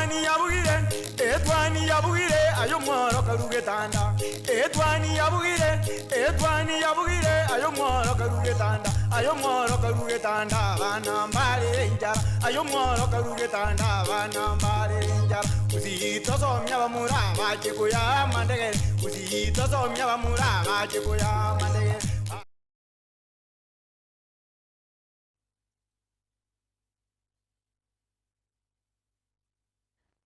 Etwani yabugire, etwani yabugire, aye omworo karue getanda. Etwani yabugire, etwani yabugire, aye omworo karue getanda. Aye omworo karue getanda, abana mbarere enchara. Aye omworo karue getanda, abana mbarere enchara. Gusii tosomia abamura bache koyaa amandegere, Gusii tosomia abamura bache koyaa amandegere.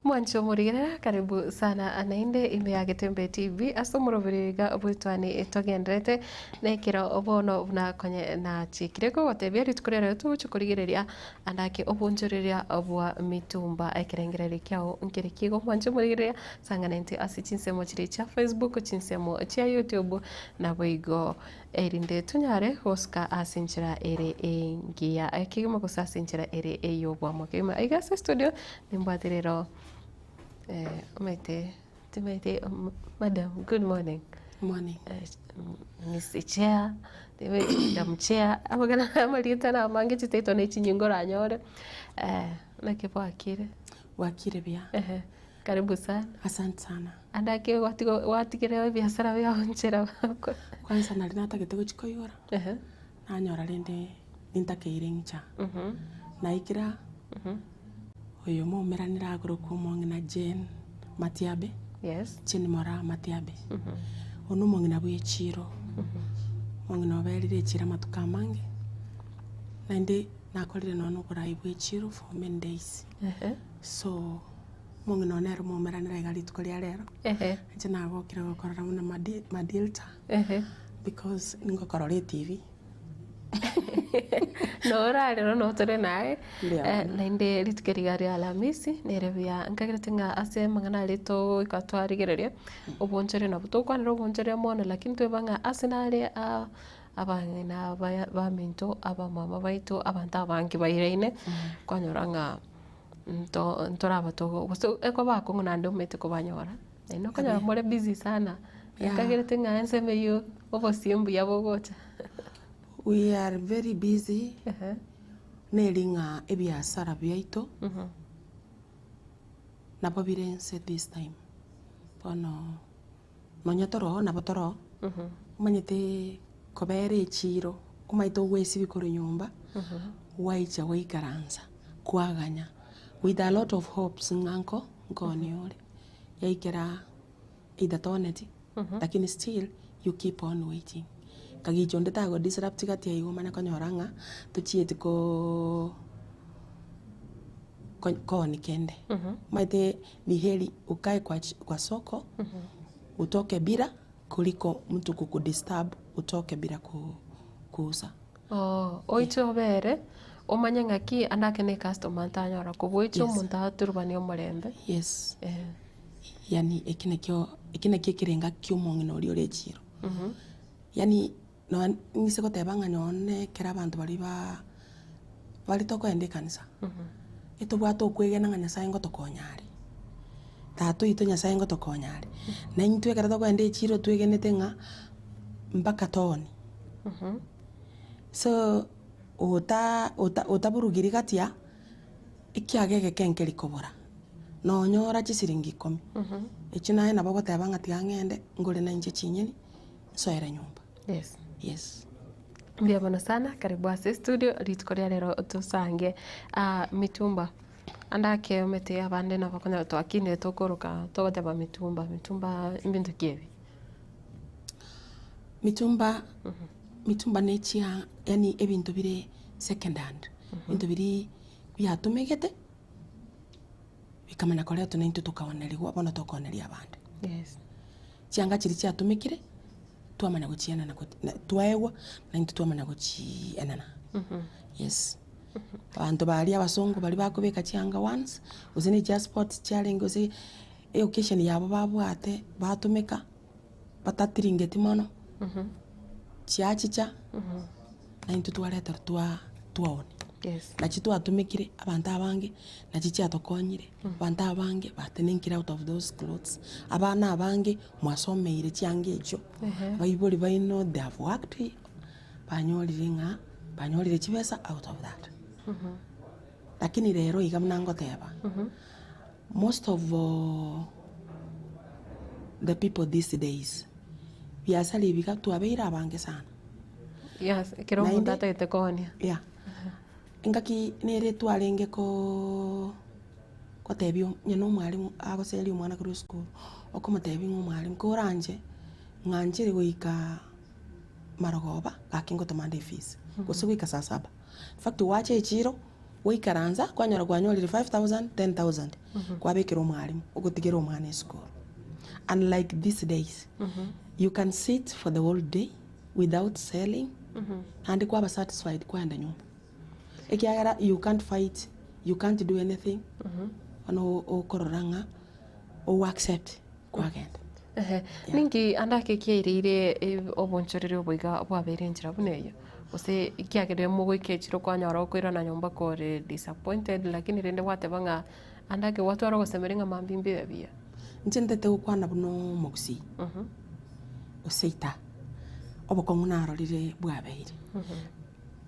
Mwanche omorigerera karibu sana naende ime ya Getembe TV ase omoroberi iga bw'etwani togenderete nekero bono buna konye nachikire kogotebia rituko riarero togochia korigereria ande ake obonchoreria bwa mitumba ekerengererio kiao nkere kigo mwanche omorigereria sang'ana intwe ase chinsemo chiria chia Facebook, chinsemo chia YouTube naboigo Erinde tonyare gosuka ase enchera ere engiya kegima gose ase enchera ere ey'obwamo kegima. Aiga ase estudio nimbwate rero omanyete timanyete madam good morning. Morning. Miss chair, madam chair, amang'ana amarieta namange chititle na echinyinga oranyore, naki bwakire? Bwakire buya. Karibu sana. Asante sana. Ande ake gwatiga gwatigire ebiasara biao nchera Kwanza nari natagete gochia koigora, nanyora rende nintakeire ng'icha. Naikera, oyo moumeranire akorokwa omong'ina Jane Matiabe, Yes. Jane Moraa Matiabe. Oyio na omong'ina bwa echiro, omong'ina oberire echiro amatuko amange, naende nakorire nonya na oborai bwa echiro for many days. So. Omong'ina one nere omoumeranera iga rituko ria rero, inche nagokire gokorora buna madi madilta because ningokorora etv. Norarero notore naye, Mbuya mono. naende rituko eri iga ria Alhamisi, nere buya nkagerete ng'a ase amang'ana aria togoika twarigereria, obonchore nabo tokwanera obonchore mono lakini tweba ng'a ase nare aa abang'ina baya baminto, abamama baito, abanto abange bairaine, kwanyora ng'a. Nto ntoraba togo gose ekoba akong'u naende omanyete kobanyora, naende okonyora more busy sana, Yeah. ekagerete ng'a ensemo eywo obosie mbuya bogocha. We are very busy Ehe, neri ng'a ebiasara biaito nabo bire inse this time. Bono nonya toro oo nabo toro oo, omanyete kobera echiro omanyete ogwesibia korwa nyomba, gwaicha gwaikaransa kwaganya with a lot of hopes ng'a nko nkooni ore, yaikera either tooneti lakini still you keep on waiting. Kagicha onde tago disrupt gati aiga omanye konyora ng'a tochieti koo kooni kende. Omanyete ni heri okae kwa kwa soko utoke bila kuliko mtu kukudisturb utoke bila kuuza. Oo, oiche obere, omanye ng'aki ande ake ne ecustomer ntanyora kobua oiche Yes. omonto aturubanie omorembe. Yes, Eh. yaani eki nakio eki nakio ekerenga kia omong'ina oria ore echiro. Yaani nonya ng'ise goteba ng'a nonye ekero abanto baria ba baria tokoenda ekanisa, etobwate okwegena ng'a Nyasaye ngotokonya are, Tata oito Nyasaye ngotokonya are. Na intwe ekero tokoenda echiro twegenete ng'a mpaka tooni. So, ota ota otaburugiri gati aa, ekiaga egeke nkeri kobora, nonyora chisiringi ikomi, echio naye nabo ogoteba ng'a tiga ng'ende ngore na inche chinyeni. nsoere nyomba. Yes. Yes. Mbuya mono sana, karibu ase studio rituko ria rero tosange ah, mitumba ande ake omete abande nabo okonyora twakinire tokoroka togoteba mitumba mitumba mbinto ki ebi? Mitumba, mitumba ne chia yaani ebinto bire second hand, ebinto biria biatumegete bikamanya koretwa naintwe tokaonerigwa bono tokooneria abande. Yes. Chianga chiria chiatumekire, twamanya gochienana goti na twaegwa, na intwe twamanya gochiienana, yes. Abanto baria abasongo baria bakobeka chianga once, gose na echia sports chiarenge gose eoccasion yabo babwate batumeka, batatiringeti mono, chiachicha, na intwe twareterwa twa twaonia. Yes. Nachi twatumekire abanto abange, nachi chiatokonyire, abanto abange batenenkire out of those clothes, abana abange mwasomeire chianga echio, abaibori baino they have worked, banyorire ng'a banyorire chibesa out of that. Lakini rero iga buna ngoteba, Most of the people these days, biasara ebi iga twabeire abange sana. Yes, ekero omonto Naende- atagete koonia. Yeah. Engaki nere twarenge koo gotebia onye na omwalimu agoseria omwana korwa esukuru, okomotebia ng'a omwalimu koranche, ng'anchere goika marogoba gaki ngotoma nde efees, gose goika saa saba. In fact gwacha echiro, gwaikaransa, kwanyora kwanyorire 5000, 10000, kwabekera omwalimu, ogotigera omwana esukuru. Unlike these days, you can sit for the whole day without selling, naende kwaba satisfied kwaenda nyomba. Ekiagera you can't fight, you can't do anything, bono okorora ng'a o accept kwagenda. Ehe, ninki ande ake kiaireire obonchoreri obo iga bwabeire enchera buna eyio? Gose ekiagera mogoika echiro kwanyora okoirana nyomba kore disappointed lakini rende gwateba ng'a ande ake gwatwara ogosemeria ng'a mambia mbibe buya. Inche ntete gokwana buna omogusii, gose ita, obokong'u narorire bwabeire.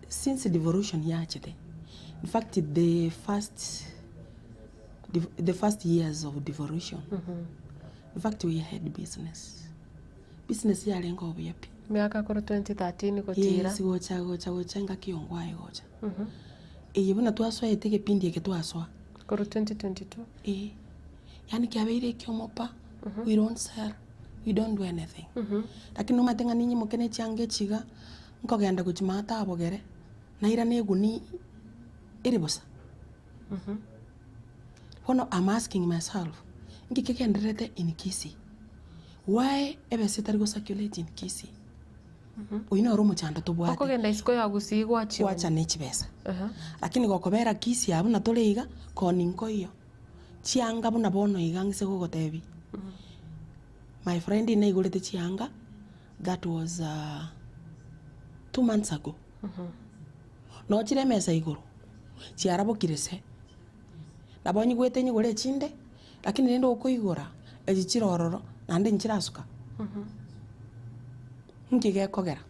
Since devolution yachete, in fact the first the first years of devolution, in fact we had business, business yarenge obuya pi. Emiaka korwa 2013 gotiira. Yes, gocha gocha gocha engaki yongwaye gocha. Eye buna twasoete egepindi eke twasoa. Korwa 2022. Eh, yaani kiabeire ekiomo pa, we don't sell, we don't do anything. Lakini nomanyete ng'a ninyimoke ne chianga echi iga, nkogenda gochia maate abogere, nairane eguni ere bosa. Bono I'm asking myself, nki kegendererete in Kisii? Why ebesa etari go circulate in Kisii? Oyio noro omochando tobwate. Okogenda isiko ya Gusii gwachia Gwacha ne chibesa. Lakini gokobera Kisii abwo buna tore iga, koni nkoiyo. Chianga buna bono iga ng'ise gogotebia, my friend naigorete chianga, that was 2 months ago. Nochire emesa igoro, chiarabokire se, nabo nyigwete nyigore echinde, lakini rende okoigora, echi chire ororo, naende nchirasuka. Nki gekogera?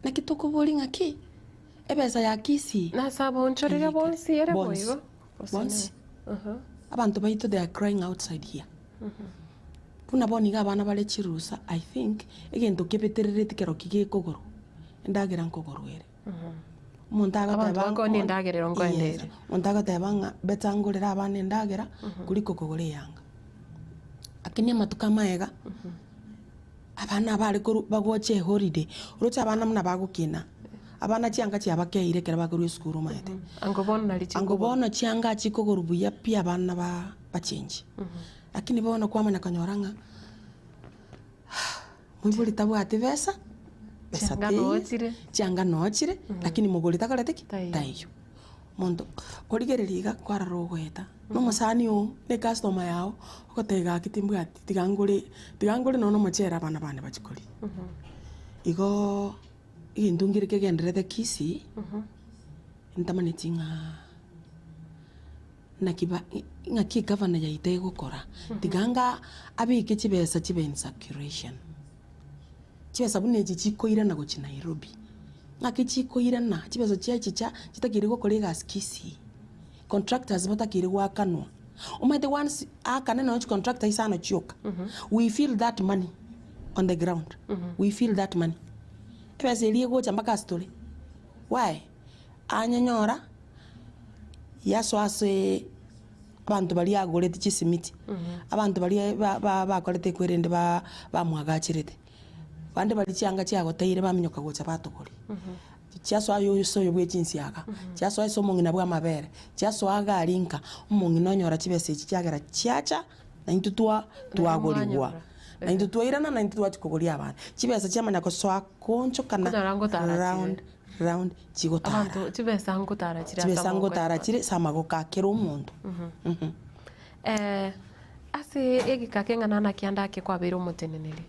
Naki tokoboria ng'aki, ebesa ya Kisii. Nase abaonchoreria bonsi ere Bonsi. boigo? Gose Bonsi. Abanto Abanto baito they are crying outside here. Buna bono iga abana bare chirusa, I think, egento kebeterereti kero ki gekogorwa, endagera nkogorwa ere. Omonto Abanto agoteba bakoonia endagera ero nkoenda Yes. ere. Omonto agoteba ng'a better ngorere abana endagera, kuliko kogora eyanga. Lakini amatuko amaega, abana abare korwa bagocha eholiday, oroche abana buna bagokina, abana chianga chiabakeire ekero bakorwa esukuru omanyete. Ango bono nari Ango chikogorwa. bono chianga chikogorwa buya pi abana ba bachengi. Lakini bono kwamanya konyora ng'a moibori tabwati besa, besa Chianga teiyo, noochire. chianga noochire, lakini mogori takoreti ki? Taiyo. Taiyo. Monto origereria iga kwarora ogoeta, na omosani oo, na ecustomer yago, ogoteba gaki timbwati tiga ngore tiga ngore nonya na omochere abana bane bachie koria. Igoo, egento nkere kegendererete Kisii, ntamaneti ng'a naki ba ng'aki egavana yaito egokora, tiga anga abeke chibesa chibe in circulation. Chibesa buna echi chikoirana gochia Nairobi, ng'aki chikoirana, chibesa chiachicha chitakeire gokora egasi Kisii, contractors batakeire goakanwa. Omanyete once aakane nonya chicontractor isano chioka, we feel that money on the ground, we feel that money. Ebesa eria egocha mpaka ase tore, why? Anyenyora, yasoa ase abanto baria agorete chisimiti, abanto baria ba- ba- bakorete ekwerende ba bamwagacherete, bande baria chianga chiagoteire baminyoka gocha batogoria. Chiasoa aye ase oyo bwe chinsiaga, chiasoa ase omong'ina bwa amabere, chiasoa iga aria nka, omong'ina onyora chibesa echi chiagera chiacha, na intwe twa twagorigwa. Mwanyora. Na intwe twairana na intwe twachia kogoria abana. Chibesa chiamanya kosoa koonchokana Konyora ngotara chire. round round chigotara. Abanto chibesa ngotara chire ase Chibesa amaboko ngotara aye. chire ase amagoko a kera omonto. Ase egeka keng'ana naki ande ake kwabeire omoteneneri?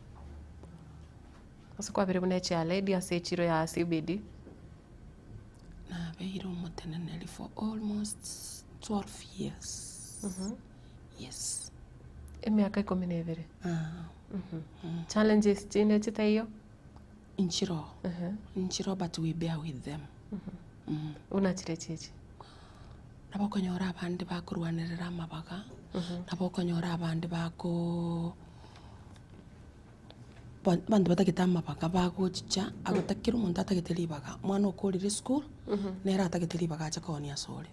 Ase kwabeire buna echairlady ase echiro ya CBD. Nabeire omoteneneri for almost 12 years. Yes. Emiaka ikomi na ebere. Ah. Challenges chinde chitaiyo? Nchiro. Nchiro but we bear with them. Buna chire chichi? Nabo okonyora abande bakorwanerera amabaga. Nabo okonyora abande bakoo ba- abanto batagete amabaga bagochicha, agota kera omonto atagete ribaga, omwana okorire esukuru, nere atagete ribaga ache koonia asore.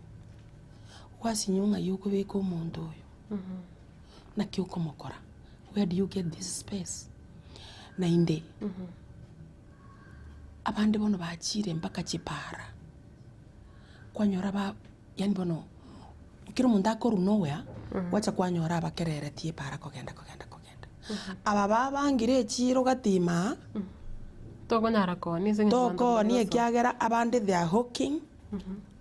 Gwasinywa ng'ai okobeka omonto oyo, naki okomokora, where do you get this space? Naende, abande bono bachire mpaka chipara, kwanyora ba yaani bono, kera omonto akorwa nowhere, gwacha kwanyora abakereretie epara kogenda kogenda kogenda. Aba babangire echiiro gati ime aa, Tokonyara koonia ase eng'encho abanto mbare tokoonia gosoa. ekiagera abande they are hawking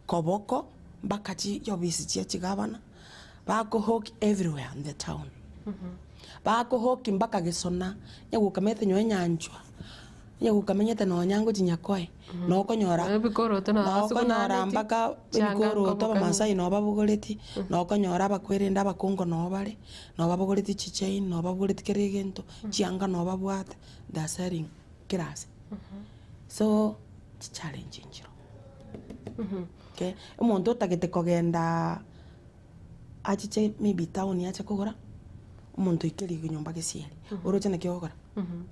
koboko mpaka chiofisi chia chigavana, bako hawk everywhere in the town. Bako hawk mpaka gesona, onye gokamanyete nonye nyanchwa, onye gokamenyete nonya ngochia nyakoe, nokonyora Ebikoroto nabo nokonyora basugunaneti, mpaka chianga ebikoroto nkoboka abamasai nabo babogoreti, nokonyora abakwerende abakongo noo bare, nabo babogoreti chichain, nabo babogoreti kera egento, chianga nabo babwate, they are selling kera ase. So, chichallenge nchiroo. Okay, omonto otagete kogenda achiche maybe town ache kogora, omonto oikerigwe nyomba gesieri, oroche naki ogokora?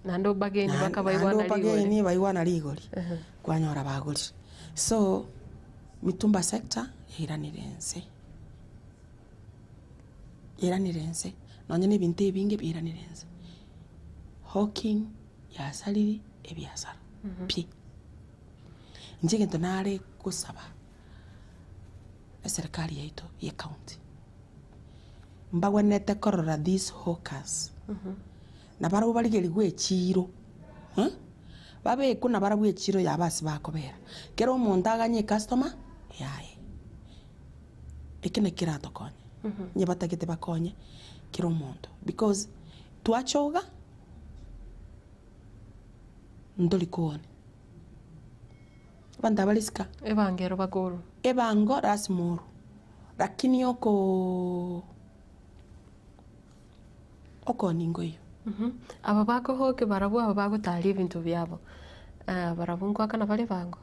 Naende obageni Naende bakabaigwana rigori. obageni baigwana rigori, kwanyora bagorire. So, mitumba sector yairanire inse, yairanire inse, nonye na ebinto ebinge biairanire inse. Hawking yasariri ebiasara pi. Inche egento nare gosaba eserekari yaito ya ecounty, mbagwenerete korora these hawkers, na barabwo barigerigwe echiiro, babekwe na barabwo echiiro yabo ase bakobera. Kera omonto aganye ecustomer yaye, eke naki keratokonye, onye batagete bakonye kera omonto because twachoga ntori kooni. Abanto abare isiko. Ebango ero bakorwa. Ebango lasima orwe, lakini okoo okooni nkoiyo. Aba bakohokia barabwo aba bagotaria ebinto biabo, barabwo nkoakana bare ebango?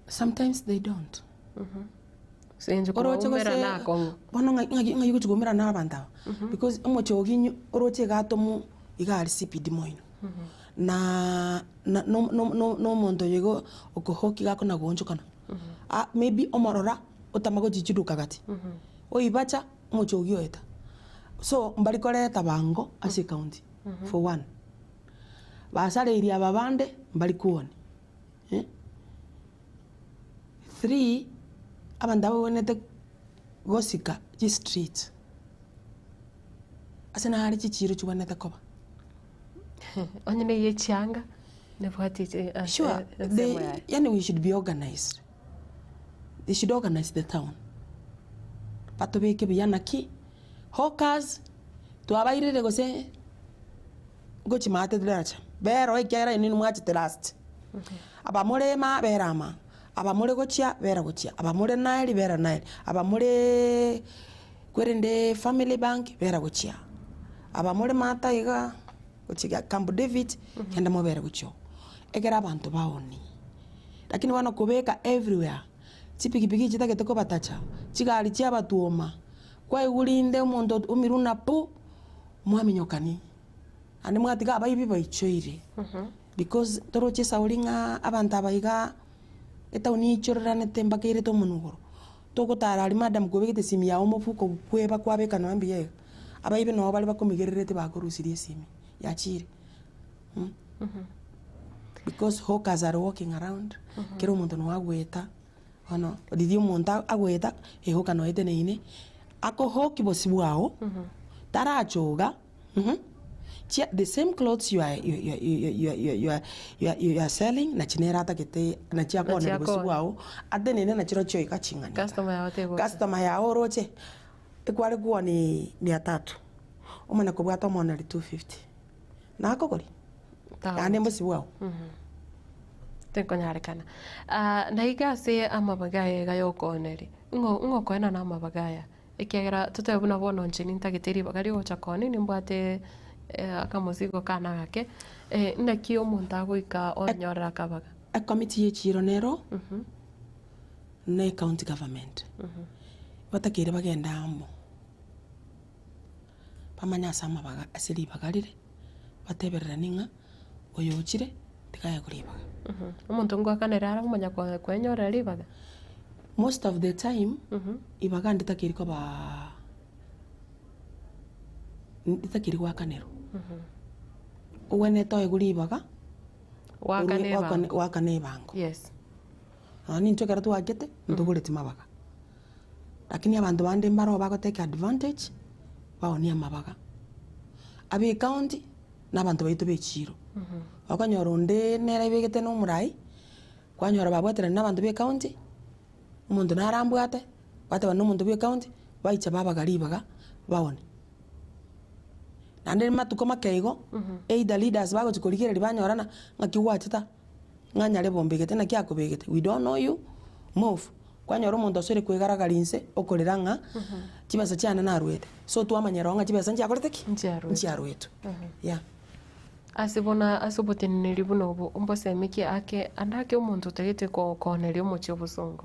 Sometimes they don't. Ase eng'encho Oroche gose kobaumera nakong'u. bono ng'ai ng'ai ng'ai ogochi koumerana na abanto aba? Because omochie oginyu oroche iga atomu iga aria CBD moino. Na na no no no na omonto oyo igo okohoki iga akona goonchokana. Ah maybe omorora otama gochia chiduka gati, oibacha omochie oyio oeta. So mbari koreta bango ase ecounty for one. Basareirie aba bande mbari kuoni eh. Three, abanto aba babwenerete gosika chistreet, ase nare chichiro chibwenerete koba. Onye na eye chianga, nebwati eche ase Sure, they, ensemo yaye. yaani we should be organized. They should organize the town. Batobeke buya naki, hawkers, twabairire gose ngochi maate taracha, bero ekiagera inwe nimwachete last. Abamore ema, bera ama, abamore gochia, bera gochia, abamore Nile, bera Nile, abamore kwerende Family Bank, bera gochia, abamore maate iga gochia Camp David, genda mobere gochia oo. Ekero abanto baoni, lakini bono kobeka everywhere, chipikipiki chitagete kobatacha, chigari chiabatwoma, kwaigwa rinde omonto omirwe na pu, mwaminyokani. Naende mwatiga abaibi baichoire, because toroche esauri ng'a abanto aba igaa etaoni eichoreranete mpaka erete omonwa igoro. Togotara aria madam kwebegete esimi yago omofuko kweba kwabeka nonya mbuya iga, abaibi nabo bare bakomigerereti bakorusirie esimi yachire Because hawkers are walking around, kera omonto nigo agoeta, bono riria omonto agoeta, ehoka noyo eteneine, akohoki bosio bwao, tarachoga. Chia the same clothes you are, you, you, you, you, you, you, are, you, are, you are selling nachi nere atagete nachi akooneri Nachi bosio akooni. bwao atenene nachi roche oika ching'ani iga. Customer yao tegocha. Customer yao oroche ekware kuoni mia tatu omanye kobwata omooneri 250 nakogori naende Tagocha. mbosio bwao. Tekonyarekana. Ah, na iga ase amabaga aya iga yokooneri, ng'o ng'o okoenana amabaga aya? Ekiagera totebe buna bono inche nintagete ribaga rigocha koonia nimbwate akamosigo kane agake, naki omonto agoika onyorere akabaga? Ekomiti ye chiiro nero na ecounty government batakeire bagende amo. bamanye ase amabaga ase ribaga rire, batebereranie ng'a oyo ochire tiga aegwe ribaga. Omonto ngoakanere are omanya kwenyorera ribaga? Most of the time, ibaga nditakeiri kobaa nditakeiri goakanerwa. Ogwenerete oegwe ribaga, Goakana orue oakane ebango. goakana ebango. Yes. Nonya nintwe ekero twachete, ntogoreti mabaga. Lakini abanto bande mbaro bago take advantage, baonie amabaga. Abe ecounty, na abanto baito ba echiro. Okonyora onde nere aibegete na omorai, kwanyora babwaterani na abanto ba ecounty, omonto nare ambwate, bateba na omonto bwa ecounty, baicha babaga ribaga, baonie. Naende matuko make igo, either leaders bagochia korigereria banyorana, ng'aki gwachete aa, ng'a nyare bombegete naki akobegete, we don't know you, move. Kwanyora omonto osoire koegaragaria inse, okorera ng'a chibesa chiane naruete. So twamanyera oo ng'a chibesa nchiakorete ki? Nchiaruetwe. Nchiaruetwe, yeah. Ase bono ase oboteneneri buna obo, mbosemi ki ake ande ake omonto otagete ko- kooneria omochie obosongo?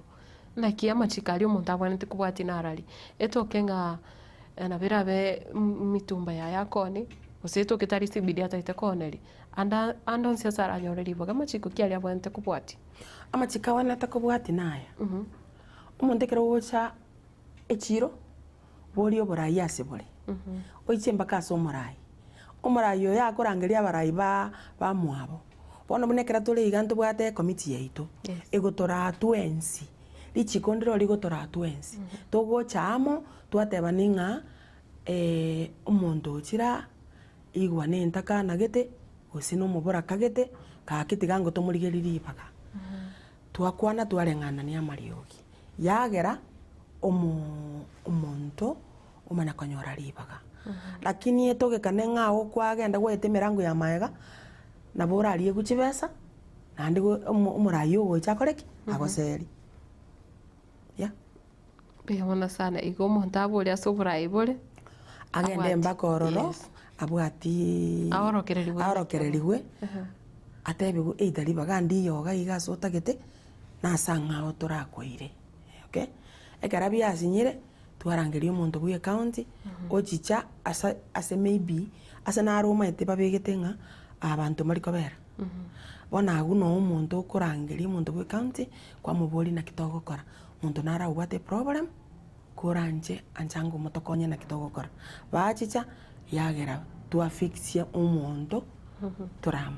Naki amachiko aria omonto abwenerete kobwatia narari? Etoke ng'a nabo erabe mitumba yaye akooni, gose etoke tari CBD atagete kooneria, ande ande onsi ase aranyore ribaga, amachiko ki aria abwenerete kobwatia? Amachiko abwenerete kobwatia naya, omonto ekero ogocha echiro, boria oborai ase bore, oiche mpaka ase omorai, omorai oyo akorangeria abarai ba bamwabo. Bono buna ekero tore iga ntobwate ecommittee yaito, egotoraa twensi, richiko ndiro rigotoraa twensi, togocha amo twatebani ng'a omonto ochire aa, igwa nentakana gete, gose na omoboraka gete, gaki tiga ango tomorigerie ribaga. Twakwana twareng'anania amariogi, yagera omo omonto omanya konyora ribaga. Lakini etogekane ng'a okwagenda gwaeta emerango ya maega, nabo orariegwe chibesa, naende go omo omorai ogocha akore ki? Agoserie, yeah. Mbuya mono sana, igo omonto abore ase oborai bore, Agende abwati, mpaka ororo, yes. abwatiiii Aorokererigwe naki aorokererigwe, atebigwe either ribaga ndiyo iga iga ase otagete, na ase ang'ao torakoire, okay. Ekero biasinyire, twarangeria omonto bwa ecounty, ochicha ase ase maybe, ase naro omanyete babegete ng'a abanto mbari kobera. Bono agwo noo omonto okorangeria omonto bwa ecounty, kwamoboria naki togokora, omonto naro abwate eproblem, koranche ancha ango motokonye naki togokora. Bachicha, yagera twafixia omonto torama.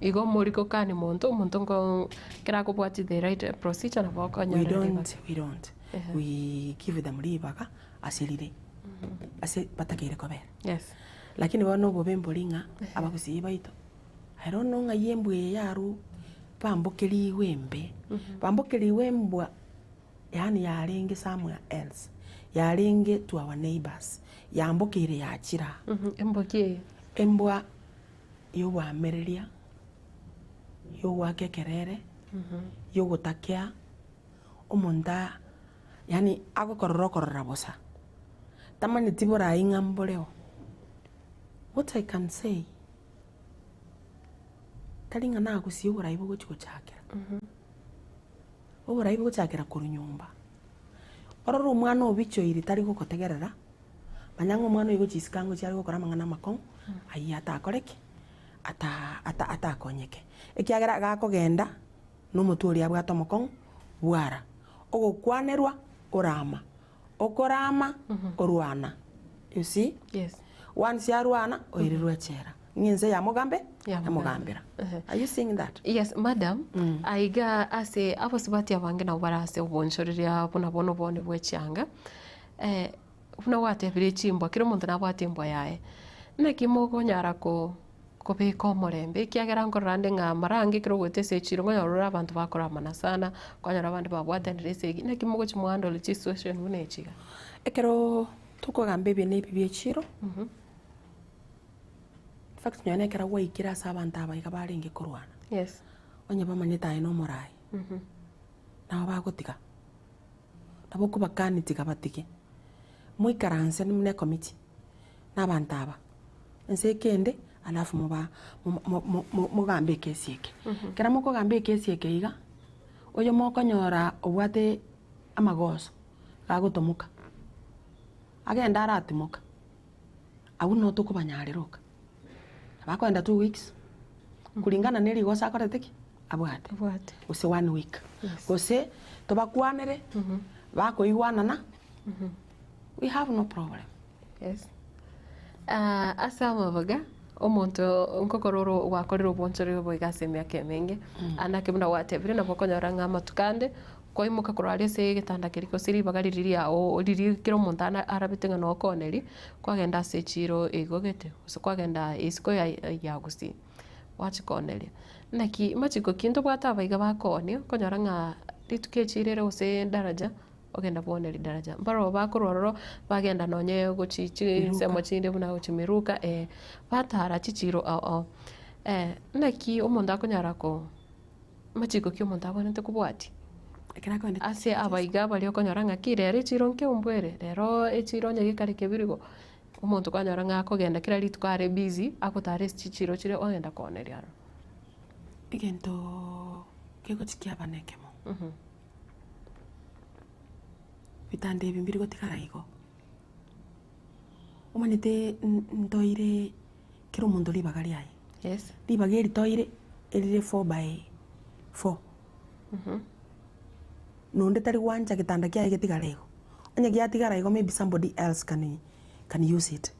Igo mori gokani monto, omonto nko ekero akobwatia the right procedure nabo We okonyora ribaga. don't, we don't. We give them ribaga ase rire, ase batakeire kobera. Yes. Lakini bono obobe mbori ng'a abagusii baito, I don't know ng'ai embwa eye yarwa bambokerigwe embe, bambokerigwe embwa yaani yarenge somewhere else, yarenge to our neighbours, yambokeire yachire aa. Embwa ki eye? Embwa yoboamereria, yogoaka ekerere, yogotakea, omonto aa yaani agokorora okorora bosa, tamanyeti borai ng'a mboreo. What I can say, tari ng'a nagosia oborai bogochi gochakera, oborai bogochakera korwa nyomba. Orore omwana obichoiri tari gogotegerera, manya ng'a omwana oyo gochia isiko angochia are gokora amang'ana amakong'u, ayio atakore ki? Ata ata atakonyeke. Ekiagera gakogenda, na omotwe oria abwate omokong'u bwara, ogokwanerwa orama, okorama orwana, you see? Yes. Once arwana oirirwe echela, ng'a ense yamogambe Yamogambera. yamogambera. Are you seeing that? Yes, madam, aiga ase abasubati abange nabo bare ase obonchoreria buna bono obone bwe chianga, buna gwatebire chimbwa, kera omonto nabwate embwa yaye. Naki mokonyara ko kobeka omorembe ekiagera nkorora ande ng'a mara ange ekero ogoeta ase echiro nkonyora ore abanto bakoramana sana, kwanyora abande babwatanire ase egi, naki mogochi mohandle chisituation buna echi iga? Ekero tokogamba ebi na ebi bia echiro, in fact nonye na ekero gwaikire ase abanto aba iga barenge korwana, Yes. onye bamanyete aye na omorai, nabo bagotiga, nabo okobakani tiga batige, moikaranse buna ecommittee. Na abanto aba, ense ekende, alafu moba mogambe ekesi eke. Ekero mokogamba ekesi eke iga, oyo mokonyora obwate amagoso, gagotomoka, agende aratimoka. Abwo noo tokobanyarera oka. Bakoenda 2 weeks, kulingana na erigoso akorete ki? Abwate. Abwate. Gose one week. Gose tobakwanere, bakoigwanana, we have no problem. Yes. Ah, ase amabaga omonto nkokora oro gwakorire obonchoreri obo iga ase emiaka emenge, ande ake buna gwatebire nabo okonyora ng'a amatuko ande, kwaimoka korwa aria ase egetanda keria gose ribaga riria riago riria kera omonto ana arabete ng'a nokooneri, kwagenda ase echiro eigogete, gose kwagenda isiko ya ya gusii, gwachikooneria. Naki machiko ki ntobwate abaiga bakoonia, okonyora ng'a rituko echiro ere gose edaraja, ogenda bwoneria daraja. Mbarobwo bakorwa ororo, bagenda nonye gochi chinsemo chinde buna gochi miruka eh, batara chichiro ao ao. Naki omonto akonyara ko amachiko ki omonto abwenerete kobwatia? Ekero akoenda Ase abaiga baria okonyora ng'aki rero echiro nkeumbu ere, rero echiro onye gekare kebirigo, omonto kwanyora ng'a akogenda kera rituko are busy, agotara ase chichiro chire ogenda kooneria aroro. Egento kegochi kiaba na ekemo, Bitanda ebi mbiri gotigara igo, omanyete ntoire kera omonto ribaga riaye. Yes. Ribaga eri toire erire four by four, nonde tari gwancha getanda kiaye getigare igo, onye giatigara igo maybe somebody else can can use it.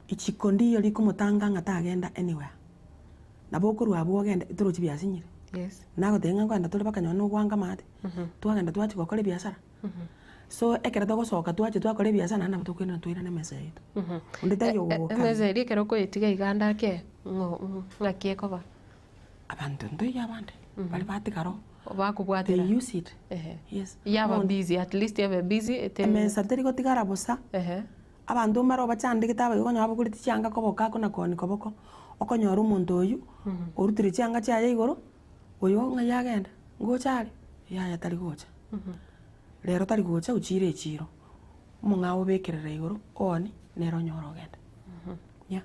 Ichiko ndiyo rikomotanga ng'a tagenda anywhere, nabo okorwa abwo ogende torochi biasinyire. Yes. Nagotebia ng'a nkoenda tore mpaka nonye na ogwanga amate, twagenda twachia gokora ebiasara. So ekero togosoka twachia twakora ebiasara naende nabo tokoirana twairana emesa yaito. Onde taiyo ogogokania. Emesa eria ekero okoyetiga iga ande ake, ng'o ng'aki ekoba? Abanto ntoiyo abande, baria batigara oo, Bakobwatera. they use it. Ehe. Yes. Yaba Omonto- busy, at least ebe busy ete. Emesa teri gotigara bosa. Ehe. Abanto mbare obachandegete abaye okonyora babogoretie chianga koboko ako na kooni koboko, okonyora omonto oyio orutire chianga chiaye igoro, oyo ng'ai agenda? Ngocha are? Yaya tari gocha. Rero tari gocha ochiire echiro, omong'ao obekerera igoro ooni, nere onyore ogenda. Yeah.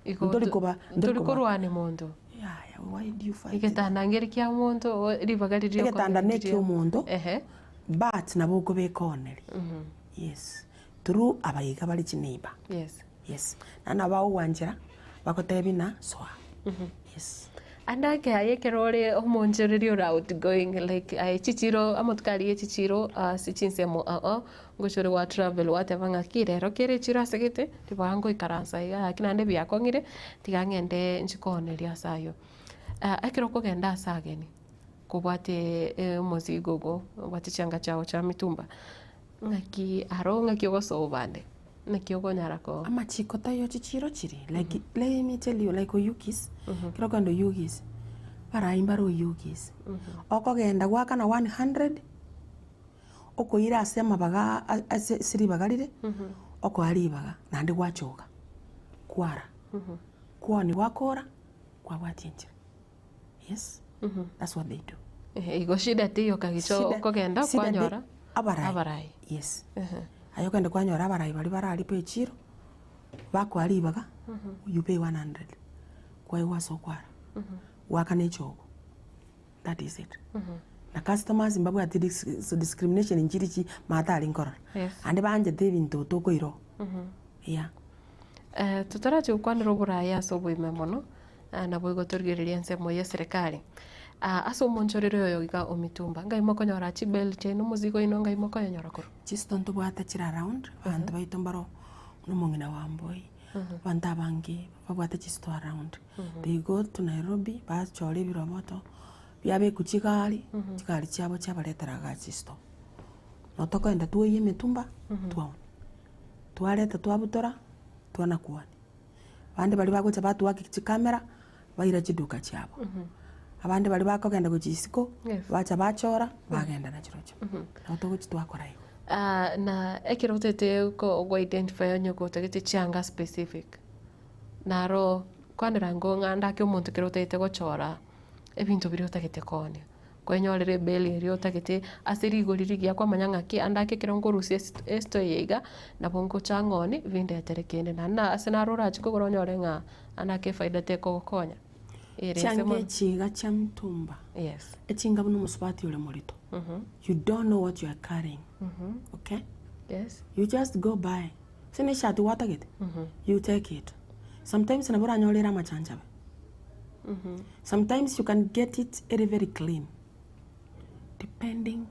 Igo Ntori koba ntori ntori koba korwania monto. Yaya why do you fight? Egetanda nkeri kia omonto, o- ribaga riria Egetanda okonya na ekia omonto, Ehe. but nabo okobeka oneri. Yes. Through abaiga bare chineighbour. Yes. Yes. Naende nabo bagogwanchera, bagotebie ng'a soa. Yes. Ande ake aye ekero ore omonchereri ore outgoing like aye chichiro amatuko aria ye chichiro ase chinsemo ao ao, ngocha ore gwa travel gwateba ng'aki rero kere echiro ase gete, ribaga ngoikaransa iga gaki naende biakong'ire, tiga ng'ende nchi kooneria ase aywo. Ekero okogenda ase ageni, kobwate omozigo ogo, obwate chianga chiago chia mitumba, Ng'aki aro ng'aki ogosoa obande? Naki okonyara ko. Amachiko taiyo chichiro chire like let me tell you like Oyugis, ekero okogenda Oyugis, barai mbare Oyugis, okogenda goakana 100, okoira ase amabaga aa ase ase ribaga rire, okoa ribaga naende gwachoka, kwara, kwoni gwakora, kwabwatia enchera. Yes, that's what they do. Ehe, igo shida teiyo kagicha Shida- okogenda shida te- kwanyora abarai. abarai. Yes. Aye okogenda kwanyora abarai baria bararipe echiro, bakoa ribaga, you pay 100, kwaigwa ase okwara, goakana echogo, that is it. Na customers mbabwati dis- discrimination nchiri chi maate aria nkorora. Yes. Naende baanchete ebinto tokoira oo. Yeah. Totarachia gokwanera oboraai ase oboime mono, Naboigo torigererie ensemo y'eserekari ase omonchorero oyo iga o mitumba. Ngai mokonyora chibel chiaino omozigo oino ngai mokoyonyora korwa. Chisito ntobwate chire around, abanto baito mbaro buna omong'ina wa Mboi, abanto abange babwate chisito around. They go to Nairobi, bachora ebiroboto, biabekwa chigari, chigari chiabo chiabaretera igaa chisito. Nabo tokoenda twoyie emitumba, twaonia. Twareta twabutora, twanakuania. Abande baria bagocha batwaka chicamera, baira chiduka chiabo. Abande baria bakogenda gochia isiko, Yes. bacha bachora, bagenda na chirochio. Nabo togochia twakora igo. Na ekero otagete ko go identify onye gotagete chianga specific, naro kwanera ng'o ng'a ndake omonto ekero otagete gochora ebinto biria otagete koonia. Kwenyorera ebeli eria otagete ase rigori rigiya kwamanya ng'aki ande ake ekero nkorusia esi esito eye iga, nabo ngocha ng'oni bindetere kende. Naende na ase naro orachie kogora onyore ng'a ande ake efaida tekogokonya ere inse Chianga mono. echi iga chia mtumba, Yes. echinga buna omosubati ore morito, you don't know what you are carrying, okay? Yes. You just go buy. Ase ne eshati gwatagete, you take it. Sometimes nabo oranyore ere amachanchabe. Sometimes you can get it ere very clean, depending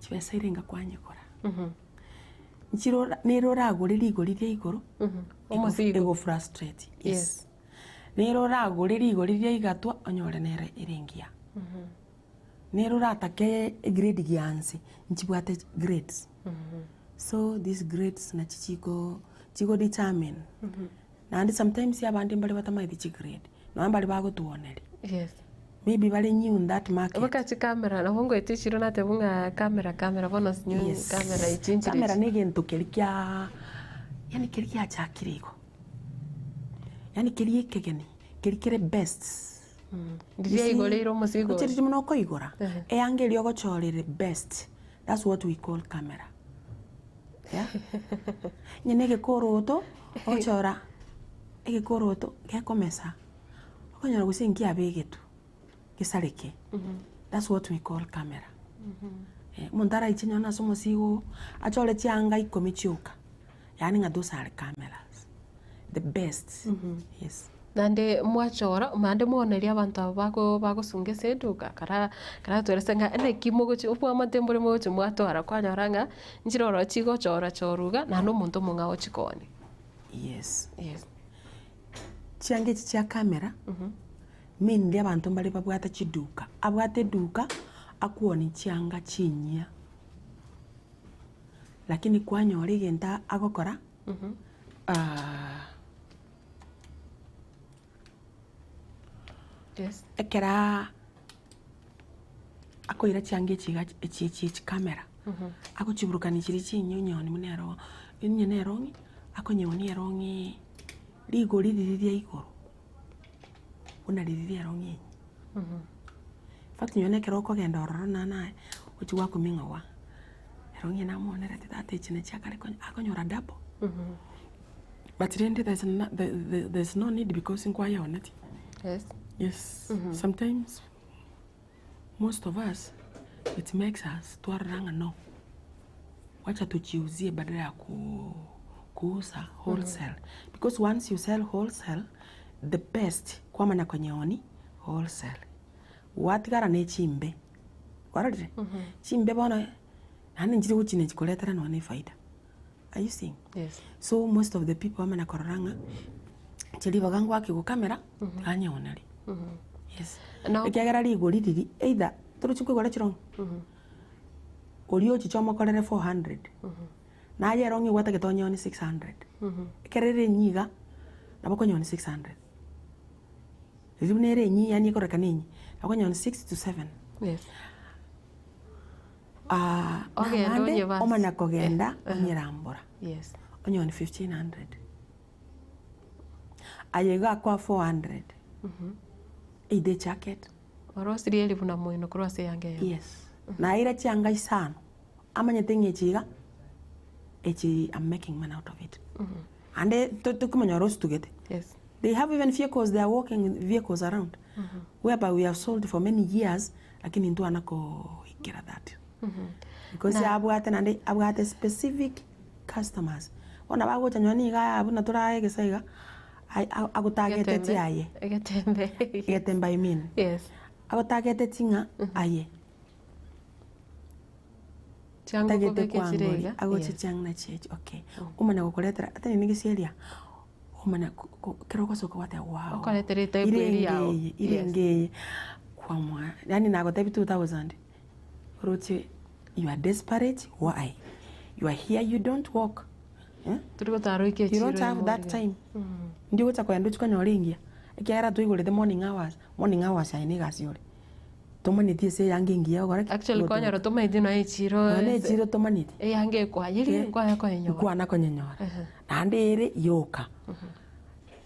chibesa ere enga kwanyegora. Nchire ora nere oragore rigori ria igoro, Omosigo. ego frustrate, yes. Yes. Nere oragore rigori ria igatwa onyore nere ere engiya. Nere oratake egrade gianse, nchibwate grades. So these grades nachi chiko chigo determine. Naende sometimes abande mbare batamaeti chigrade, nonya mbare bagotwoneria. Yes. Maybe bare new in that market. Boka chikamera, nabo ngoeta echiro nateba ng'a camera camera bono sinye Yes. camera echi nchire Camera echi. na egento keria kia yaani keria giachakire igo. Yaani keria ekegeni, keria kere best. Riria aigoreire omosigo Oche oria. riria buna okoigora, Ehe. eanga eria ogochora ere best, that's what we call camera. Yeah. Onye na egekoroto, ogochora egekoroto gekomesa, okonyora gose nkiabegetwe, gesareke, that's what we call camera. Eh, omonto araiche nonye ase omosigo oo, achore chianga ikomi chioka, yaani ng'a those are cameras, the best, yes. Naende mwachora, naende mwaoneria abanto aba bago bagosunga ase eduka, kara karatwerese ng'a naki mogochi obwamate mbore mogochi mwatwara kwanyora ng'a nchire ororo chigochora chorwa iga naende omonto omong'ao ochikoonia. Yes. Yes. Chianga echi chia camera, mainly abanto mbare babwate chiduka, abwate eduka akwonia chianga chinyia, lakini kwanyora egento agokora, Yes. Ekero akoira chianga echi iga echi echi echi camera, agochiburukania chiria chinyunyoni buna ero onye na erong'i, akonyeonia erong'iiii rigori riria ria igoro, buna riria ria erong'i enye. In fact nonye na ekero okogenda ororo naende naye, ochi gwakumia ng'a waa, erong'i eye namonerete tata echi nachi akare konya akonyora double. But rende there's no, there's no need because nkwayeonetie. Yes. Yes. Sometimes most of us it makes us twarora ng'a no wacha tujiuzie badala ya ku kuuza wholesale because once you sell wholesale the best kwamanya konyeoni wholesale gwatigara ne chimbe kwarorire chimbe bono naende nchiri gochi nechikoretera nonya na efaida. Are you seeing? Yes. So most of the people bamanya korora ng'a inche ribaga ngwake gokamera tiganyeoneria. Yes. No. Ekiagera rigori riri either torochi koigora chirong'i oria ochiche omokorere 400 naye erong'i gwatagete onyeonie 600 ekero ere enyia iga nabo okonyeonia 600 riria buna ere enyia yaani ekororekana enyia nabo okonyeonia 6 to 7. Yes. Ah, Ogende nabande onye basi. omanya kogenda Eh, onyerambora Yes. onyoni 1500 aye iga akoa 400 either ejacket Orosirie eribu na moino korwa ase eyanga eyemo. yes naira chianga isano amanyete ng'a echi iga echi I'm making money out of it ande to- tokomonyora ositugete Yes. They have even vehicles, they are walking with vehicles around whereby we have sold for many years lakini ntwana koikera that because Na- abwate naende abwate specific customers bono bagocha nonye niga aya buna torae egesa iga ai- a- agotagete aye Egetembe. egetembe I mean Yes. agotagete ng'a aye Chianga tagete okobeka echire kwangori iga. agocha Yes. chianga nachi echi okay omanya gokoretera ata nini gesieri aa omanya ekero ogosoka gwateba wow Okoretera etype eria yao. irenge eye irenge eye kwamwa yaani nagotebi 2000 oroche you are desperate why you are here you don't work eh Tori gotara oike you echiro don't have that ime time ndi ogocha kogenda ochie konyora engiya ekiagera twaigorete morning hours morning hours aye na egasi ore Tomaneti ase eyanga engiya ogokora ki? Actually Ogotoka. kwanyora tomaeti nonya echiro Nonya na ase- echiro tomaneti. eyanga ekwayeria Eh, nkwana koyenyora. Nkwana konyenyora. Ehe. Naende ere yoka.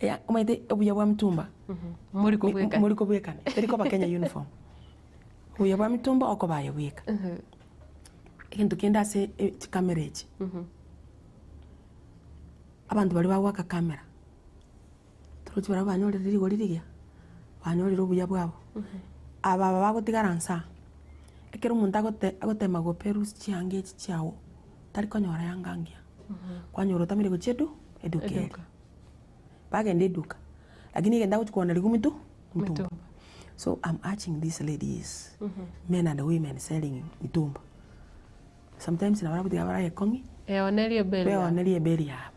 Eya omanyete obuya bwa mitumba, Mori mi- kobwekana. mori kobwekana, teri koba Kenya uniform. Obuya bwa mitumba okoba aye bweka. Egento kende ase e chikamera echi, abanto baria bagoaka camera, Torochi barabwo banyorire rigori rigiya, banyorire obuya bwabo. Aba aba bagotigara nsa aa, ekero omonto agote agotema goperuse chianga echi chiago, tari konyora yanga ngiya. Kwanyora otamire gochia edu eduka ere. Eduka. Bagenda eduka, lakini egento agochia koonerigwa mitu mitumba. Mitumba. So I'm urging these ladies, men and women selling mitumba, sometimes nabo bagotiga bare ekong'i, Eonerie eberi yabo. beonerie eberi yabo.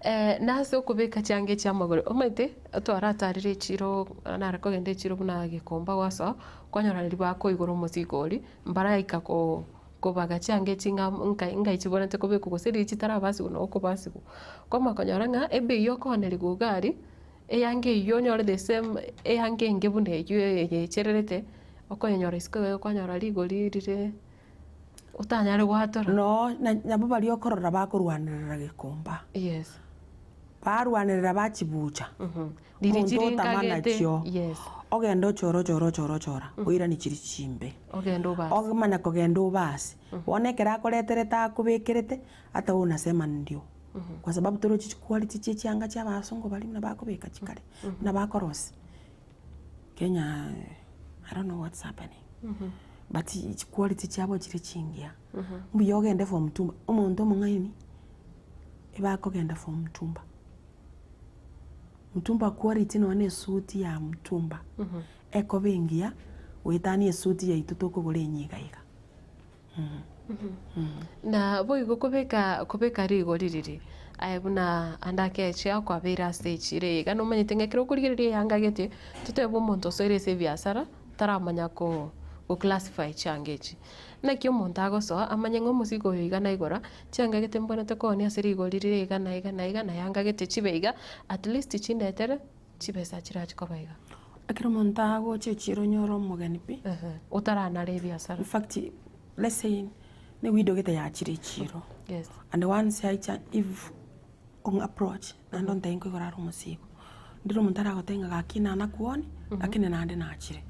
Eh, nase okobeka chianga echi amagoro, omanyete, twaratarire echiro, nare kogenda echiro buna Gikomba gwasoa, kwanyora riria bakoigora omosigo oria, mbaraika ko kobaga chianga echi ng'a nkai ngai chiborente kobekwa gose riria chitarabasigwa nabo okobasigwa. Kwamanya konyora ng'a ebei ya okoonerigwa iga aria, eyanga eywo onyore the same eyanga enge buna eywo eye echererete, okoyenyora isiko iga kwanyora rigori rire otanyare gwatora. Noo na nabo baria okorora bakorwanerera Gikomba. Yes. Barwanerera bachibucha. Riria Omonto chiri otama nkagete, nachio, yes. ogende ochore ochore ochore ochora, oiranie chiria chimbe. Ogende obase. Omanye kogenda obase. Bono ekero akoreterete akobekerete, ata wewe unasema ndio. Kwa sababu torochi chiquality chia chianga chia abasongo baria buna bakobeka chikare, buna bakorosia. Kenya I don't know what's happening. But chiquality chiabo chire chingiya. Mbuya ogende for mtumba, omonto omong'aini, ebakogenda for mtumba. Mtumba quality nonya na esuti ya mtumba, ekoba engiya goetania esuti yaito tokogora enye iga iga. Na boigo kobeka kobeka rigori riria, aye buna ande akeche akwabeire ase echiro eye iga nomanyete ng'a ekero okorigereria eyanga gete, totebe omonto osoire ase ebiasara, taramanya ko goclassify chianga echi. Naki omonto agosoa amanye ng'a omosigo oyo iga naigora, chianga gete mbwenerete koonia ase rigori rire iga na iga na iga, na yanga gete chibe iga, at least chindetere chibesa chirachi koba iga. Ekero omonto agocha echiro onyore omogeni pi. Ehe, otaranara ebiasara. In fact, let's say ne widow gete yachire echiro. Yes. And once yaicha if ong approach naende ontebie nkoigora are omosigo. Ndire omonto aragotebie ng'a gaki nanakuoni, lakini naende nachire.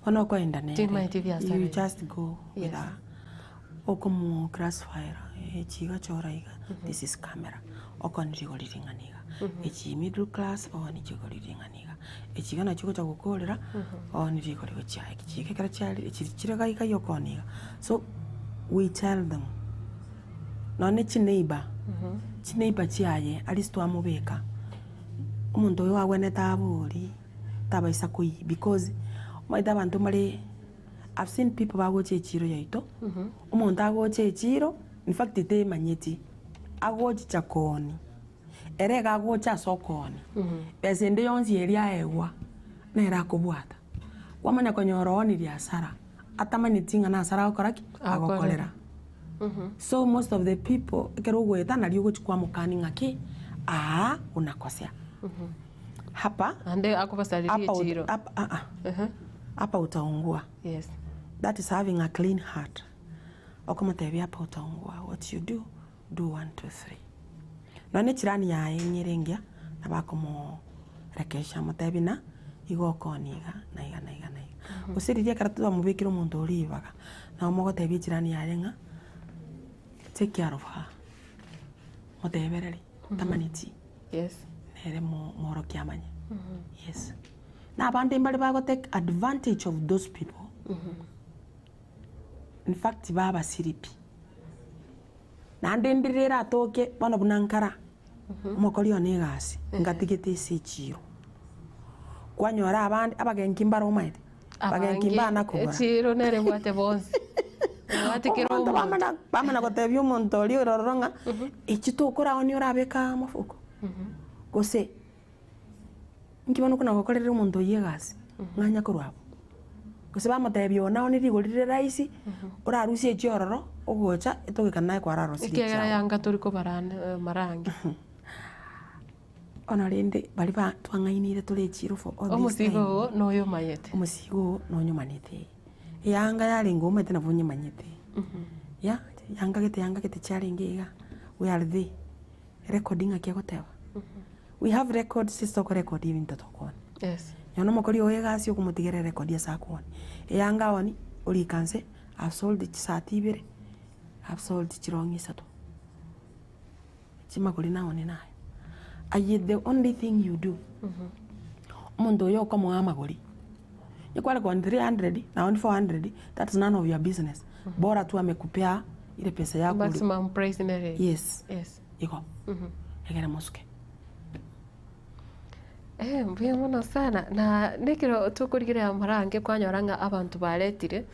Bono okoenda nere, Timaeti ebiasara you ebi. just go with Yes. her, okomo classify era, echi iga chora iga, this is camera, okoni rigori ring'ana iga, echi middle class, okoni rigori ring'ana iga, echi iga nachio ogocha gokorera, okoni rigori gochia echi iga ekero chiarire echi chire iga iga okoni iga. So, we tell them, nonye chineighbour, chineighbour chiaye at least twamobeka, omonto oyo agwenerete abori. tabaisa koyia because omanyete abanto mbare I've seen people bagocha echiro yaito, omonto agocha echiro in fact temanyeti, agochicha koonia, ere iga agocha ase okoonia, besa ende yonsi eria aegwa, nere akobwata. Kwamanya konyora oonirie hasara, atamanyeti ng'a na hasara agokora ki? Agokorera. So most of the people ekero ogoeta nario ogochia kwamokani ng'aki, aa unakosea. Hapa, Naende akobasaririe hapa ut- echiro. hapa, ah, ah. Hapa utaungua. Yes. That is having a clean heart. Okomotebia hapa utaungua. What you do, do one, two, three. Nonya echirani yaye ng'ere engiya, nabo akomorekesha amotebi na igo okooni iga na iga na iga na iga. Gose riria ekero twamobekire omonto oria ribaga, nabo mogotebia echirani yaye ng'a take care of her, motebereri, tamaneti. Yes. Nere moorokia amanye. Yes. Na abande mbare bago take advantage of those people. In fact babasiri pi. Naende ndire eratoke bono buna nkara, omokori one egasi, ngatigete ase echiro. Kwanyora abande, abagenki mbare omanyete, abagenki Abange, mbana kogora. echiro nere ebwate bonsi. Ebwate kera Omonto omonto. bamana bamana gotebia omonto oria ore ororo ng'a echi tokoraonia orabeke aa mofuko, gose inki bono okona gokorera omonto oyio egasi ng'anya korwa abwo. Gose bamotebia one naonie rigori rire rahisi, orarusie echi ororo ogocha etogekana naye kwararosirie Ekiagera echiago. yanga tori kobara ande mara ange. Bono rende baria ba twang'ainire tore echiro for all this Omosigo time, oo noyomayete. omosigo oo nonyomanete. Eyanga yarenge omanyete nabo onyemanyete. Ya, yanga gete yanga gete chiarenge iga, where are they? Record ng'aki egoteba? We have records ase tokorekodia ebinto tokoonia. Yes. Nonya omokori oye egasi okomotigera erecord ase akoonia. Eyanga aoonie, orika nse, I've sold chisati ibere, I've sold chirong'i isato. Chimagori naone naye. Aye the only thing you do, omonto oyo okomoa amagori, onye kware koonia 300 naone 400, that's none of your business, bora tu amekupea ile pesa yako ori- Maximum price nere. Yes. Yes. Igo, egere mosuke. Eh, mbuya mono sana na nekero tokorigereria amarange kwanyora ng'a abanto baretire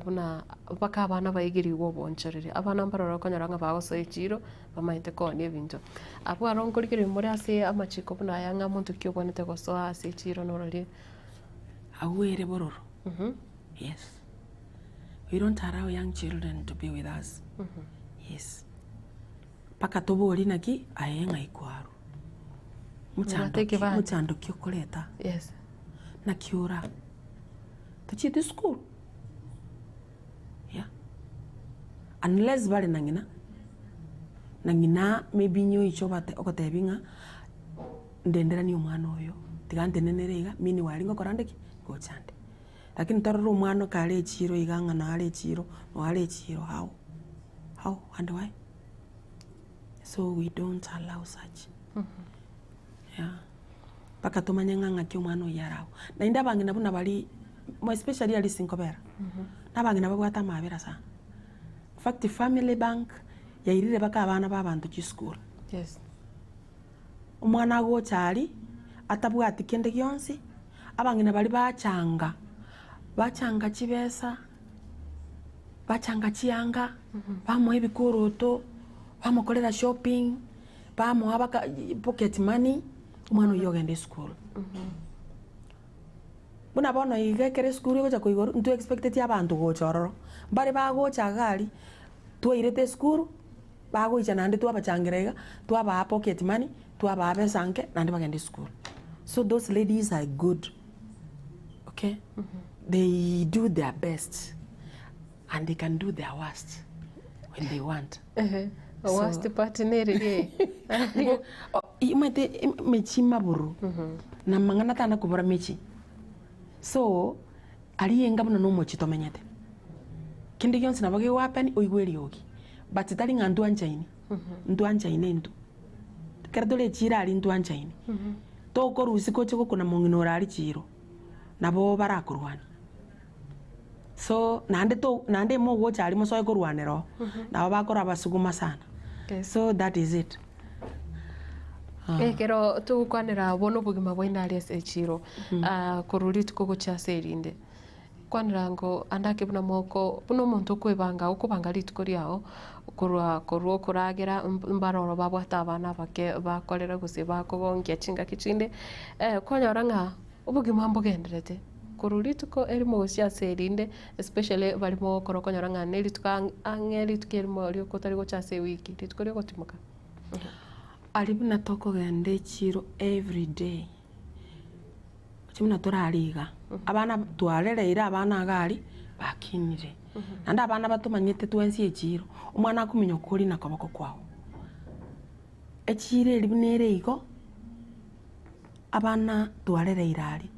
buna mpaka abana baigerigwe obonchoreri. Abana mbaroro okonyora ng'a bagosoa echiro bamaete koonia ebinto. Abwo aro nkorigereria more ase amachiko buna aya ng'a monto ki obwenerete gosoa ase echiro norori. Agwo ere bororo, yes. We don't allow young children to be with us, yes. Mpaka toborie naki aye ng'ai kwarwa. Mochando Obwate ki, ekebande. mochando ki okoreta? Yes. Naki ora? Tochieti esukuru? Yeah. Unless bare na ng'ina, na ng'ina maybe inye oiche obate ogotebi ng'a ndenderanie omwana oyo, tiga ntenenere iga, meanwhile ngokora nde ki? Ngocha nde. Lakini torore omwana kare echiro iga ng'a nare echiro, noare echiro how? How and why? So we don't allow such. Yeah. Mpaka tomanye ng'a ng'aki omwana oyio aragwe. Naende abang'ina buna baria, more especially aria ase nkobera, na abang'ina babwate amabera sana. In fact family bank yairire mpaka abana ba abanto chisukuru. Yes. Omwana agocha aria, atabwati kende gionsi, abang'ina baria bachanga, bachanga chibesa, bachanga chianga, bamoa ebikoroto, bamokorera shopping, bamoa baka pocket money, omwana oyio ogenda esukuru. Buna bono iga ekero esukuru egocha koigorwa, intwe expecteti abanto gocha ororo, mbare bagocha iga aria, twairete esukuru, bagoicha naende twabachangera iga, twabaa pocket money, twabaa besa nke, naende bagende esukuru. So those ladies are good, okay, they do their best and they can do their worst when they want. Ehe, worst part nere eye. Omanyete emechi maboro na amang'ana tana kobora mechi, so aria enga buna na omochie tomenyete, kende gionsi nabo kego happen oigwe eriogi, but tari ng'a ntwanchaini, ntwanchaine intwe, ekero tore echiro aria ntwanchaine, tokorusia gocha gokuna mong'ina ore aria chiro, nabo barakorwanie. So naende to naende mogocha aria mosoe korwanera oo, nabo bakora abasuguma sana. So that is it. Ekero togokwanera bono obogima bwaino aria ase echiro, korwa rituko gochia ase erinde, kwanera ngo ande ake buna moko buna omonto okoebanga okobanga rituko riago, korwa korwa okoragera mbaroro babwate abana abake bakorera gose bakogonkia chingaki chinde, kwanyora ng'a obogima mbogendererete. Korwa rituko erimo gochia ase erinde, especially baria mogokora okonyora ng'a nerituko ang'e rituko erimo rioka otari gocha ase ewiki, rituko riogotimoka. Aria buna tokogenda echiro everyday, inche buna torare iga, abana twarereire abana iga aria, bakinire. Naende abana batomanyete twensi echiro, omwana akominyoka oria na koboko kwago. Echiro eria buna ere igo, abana twarereire aria,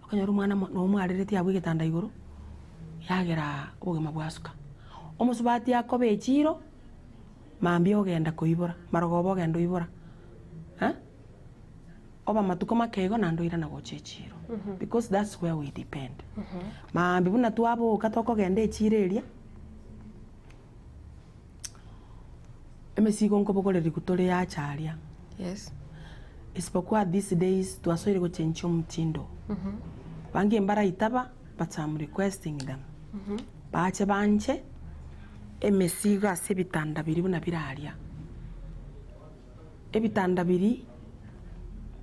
okonyora omwana mo nomwareretie abwo egetanda igoro, yagera obogima bwasuka. Omosubati akoba echiro, mambia ogenda koibora, marogoba ogenda oibora eh, oba matuko make igo naende oirana gocha echiro because that's where we depend. Maambia buna twaboka tokogenda echiro eria, emesigo nkobogoreria tore yacha aria. Yes. Isipokuwa these days twasoire gochenchia omtindo. Bange mbaraitaba but I'm requesting them. Bache banche emesigo ase ebitanda biria buna bire aria. Ebitanda biria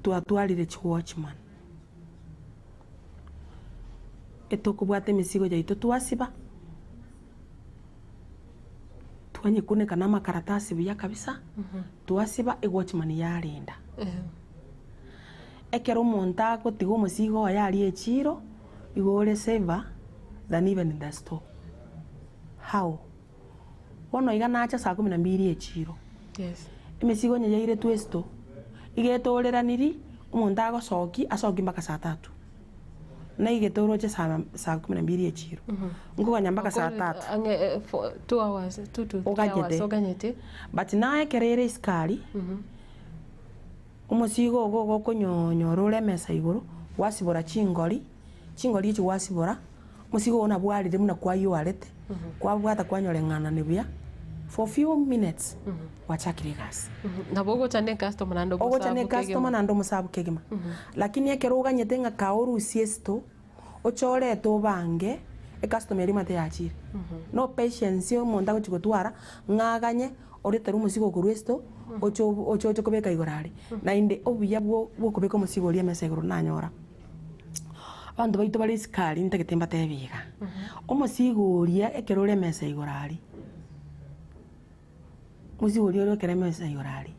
twatwarire chiwatchman. Etokobwata emesigo yaito twasiba, twanyekuneka na amakaratasi buya kabisa, twasiba ewatchman yarenda. Ekero omonto agotiga omosigo oye aria echiro, igo ore safer than even in the store. How? Bono iga nacha saa kumi na mbili echiro, Yes. emesigo onye yairetwe esito, iga etoreraniri, omonto agosoki, asoki mpaka saa tatu. Naigete oroche saa saa kumi na mbili echiro, nkoganya mpaka saa tatu. Ang'e eh, for 2 hours, 2 to 3 hours Oganyete. oganyete. But naye ekero ere isiko aria, omosigo ogo ogokonyonyora ore emesa igoro, gwasibora chingori, chingori echi gwasibora, omosigo ogo nabwo arire buna kwaywarete, kwabwata kwanyoreng'anani buya. For few minutes gwachakire egasi. Nabo ogocha ne customer naende Ogocha ne omosabu customer kegima. naende omosabu kegima. Lakini ekero oganyete ng'a kaa orusie esito, ochorete obange, ecustomer eria omanyete yachire. No patience omonto agochi gotwara, ng'a aganye, oretere omosigo korwa esito, oche oche oche kobeka igoro aria. Naende obuya bwo bwokobeka omosigo oria emesa igoro nanyora, abanto baito bare isiko aria ntagete mbatebie iga, omosigo oria ekero ore emesa igoro aria, omosigo oria ore ekero emesa igoro aria,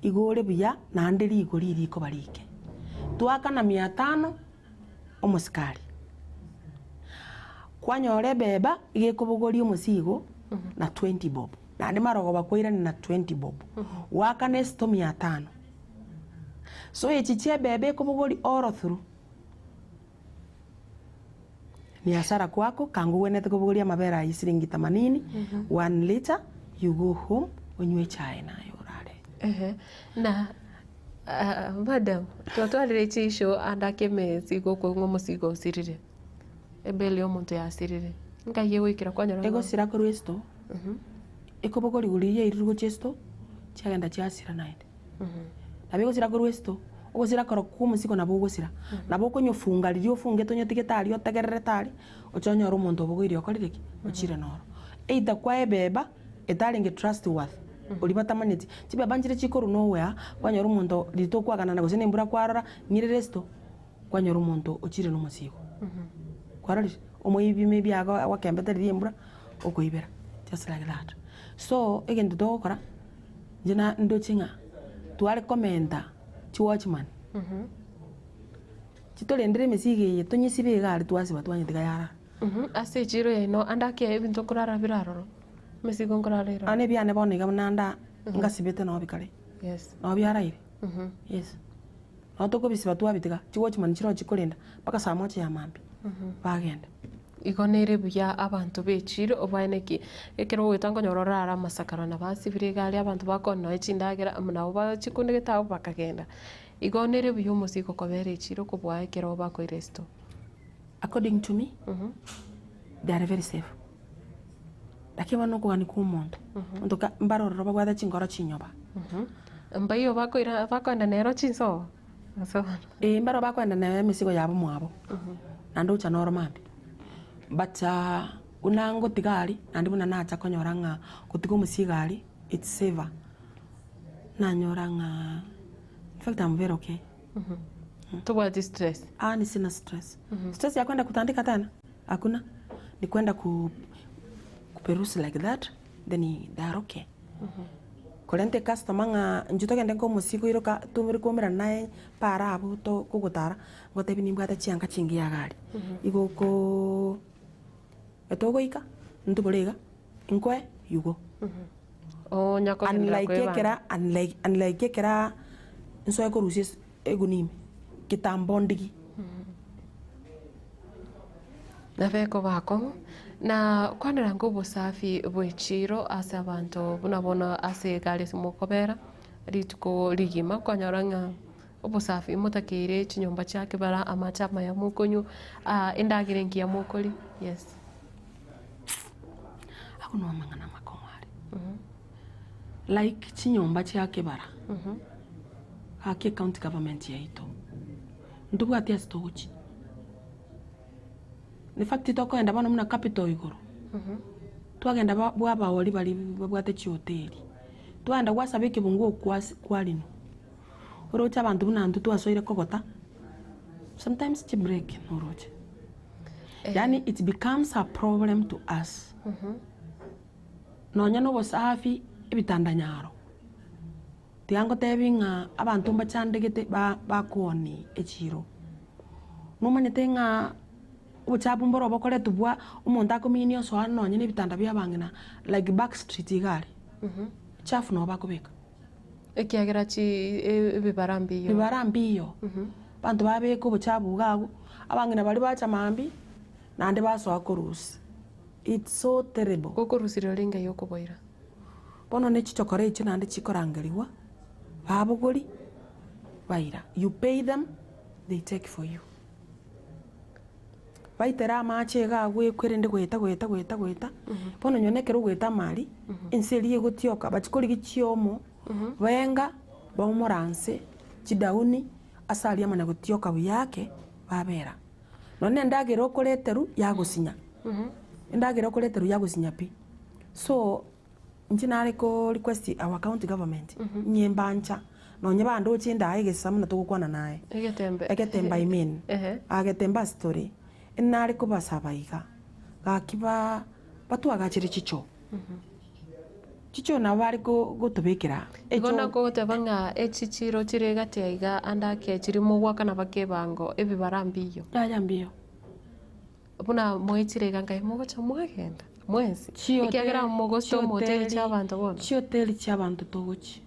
igo ore buya naende rigori rikoba rike. Twakana mia tano, omosikari, kwanyora ebeba iga ekobogoria omosigo na twenty bob, naende marogoba kwairania na twenty bob, goakana esito mia tano. So echi chiebebe ekobogori all through ni hasara kwako kanga ogwenerete kobogoria amabere ayio siringi themanini, one litre, you go home onywe echae naye orare. Ehe, na ah, madam, twatwarire chisho ande ake emesigo okwo ng'a omosigo osirire, ebeli ya omonto yasirire, nkai egoikera kwanyora ng'a Egosira korwa esito, ekobogorigwa riria yairurwe gochia esito, chiagenda chiasira naende. Nabo egosira korwa esito, ogosira korwa kwa omosiko nabo ogosira. Nabo okonyofunga riria ofungete onyotigete aria otegererete aria, oche onyore omonto obogoirie okorire ki? Ochire noro. Either kwaebeba etarenge trustworthy, oria batamanyeti, chibeba nchire chikorwa nowhere, kwanyora omonto riria tokwaganana gose na embura kwarora, ng'irere esito, kwanyora omonto ochire na omosigo. Kwarorire? Omoibi maybe ago agokembete riria embura, okoibera, just like that. So, egento togokora. Inche na ndoche ng'a tware komenta chiwatchman, chitorendere emesigo eye tonyesibe iga aria twasiba twanyetiga yarara. Ase echiro yaino ande ake ebinto nkorara bire aroro, emesigo nkorara ere Aa aroro. nebiane bono iga buna nda ngasibete noo bikare, Yes. noo biaraire, yes. Noo tokobisiba twabitiga, chiwatchman chirochio chikorenda mpaka saa moja ya mambia, bagenda. Igo nere buya abanto b'echiro obaene ki? Ekero ogoeta nkonyora orare amasakara na basibire iga aria abanto bakonywa nonya chindagera amo nabo bachikundegete abwo bakagenda. Igo nere buya omosiko kobera echiro kobua ekero bakoira esito. According to me, they are very safe. Lakini bono okogania kwa omonto, omonto ka mbare ororo babwate chinkoro chinyoba. Mbaiyo bakoira bakoenda nero chinsobo? Gose bono. Eeh mbaro bakoenda nero emesigo yabo mwabo, naende ocha noro mambia. But buna ngotiga aria, naende buna nacha konyora ng'a gotiga omosigo aria, it's safer. Nanyora ng'a in fact I'm very okay. Tobwati stress? Yaani sina stress. Stress ya kwenda kutandika tena? Hakuna. Ni kwenda ku kuperusi like that, then they are okay. Korenta ecustomer ng'a inchuo togende nka omosiko iroka tumire koumerana naye para abwo to kogotara, ngotebi nimbwate chianga chingiya iga aria, igo okoo etogoika ntobore iga, nkoe you go. Onya kogenderera Unlike kwebanga. ekera unlike unlike ekera nsoe korusia ase egunia ime, kitambo ndigi. Nabeko bakong'u, na kwanera ng'obosafi bw'echiiro ase abanto buna bono ase egari ase mokobera rituko rigima, kwanyora ng'a obosafi motakeire chinyomba chia kebara, amache amaya mokonywa, endagera engiya mokoria, yes. Abwo noo amang'ana amakong'u are. Like chinyomba chia kebara, gaki ecounty government yaito, ntobwati ase togochia. In fact tokoenda bono buna capital igoro, twagenda ba bwa abaori baria babwate chihoteli, twagenda gwasaba ekebunguo kwasi kwarinwa, oroche abanto buna intwe twasoire kogota, sometimes chibreak noroche. Yaani it becomes a problem to us. Nonya na obosafi, ebitandanyaro, tiga ngotebi ng'a abanto mbachandegete ba bakooni echiro. Nomanyete ng'a obochafu mboro obokoretwe bwa omonto akominia osoa nonye na ebitanda bia abang'ina like back street iga aria, chafu nabo bakobeka. Ekiagera chi ebibara mbiyo. Ebibara mbiyo, abanto babeka obochafu iga abwo, abang'ina baria bacha mambia, naende basoa korusia. It's so terrible. Gokorusiria ore engai okoboira. Bono ne chichokora echio naende chikorangerigwa, babogori, baira. You pay them, they take for you. Baitere amache iga agwo ekwerende goeta goeta goeta goeta, bono onye na ekero ogoeta amari, ense eria egotioka bachia korigia chiomo, benga, baumora nse, chidauni, ase aria amanya gotioka buya ake, babera. Nonye na endagera okoreterwa yagosinya, endagera okoreterwa yagosinya pi. So, inche nare ko request our county government, inye mbancha, nonye bandoche inde aa egesamu buna togokwana naye, Egetembe. egetembe I mean, Ehe. aa getembe ase tore, nare kobasaba iga, gaki ba batwagachere chichoo, chichoo nabo bare ko gotobekera Igo echoo. nagoteba ng'a echi chiro chire egati aiga ande ake chiri mogwakana baka ebango ebibara mbiyo. Yaya mbiyo. Buna moichire iga nkai mogocha mwagenda mwensi, ekiagera mogosta omoteri chi'abanto bono. Chioteri chi'abanto togochia,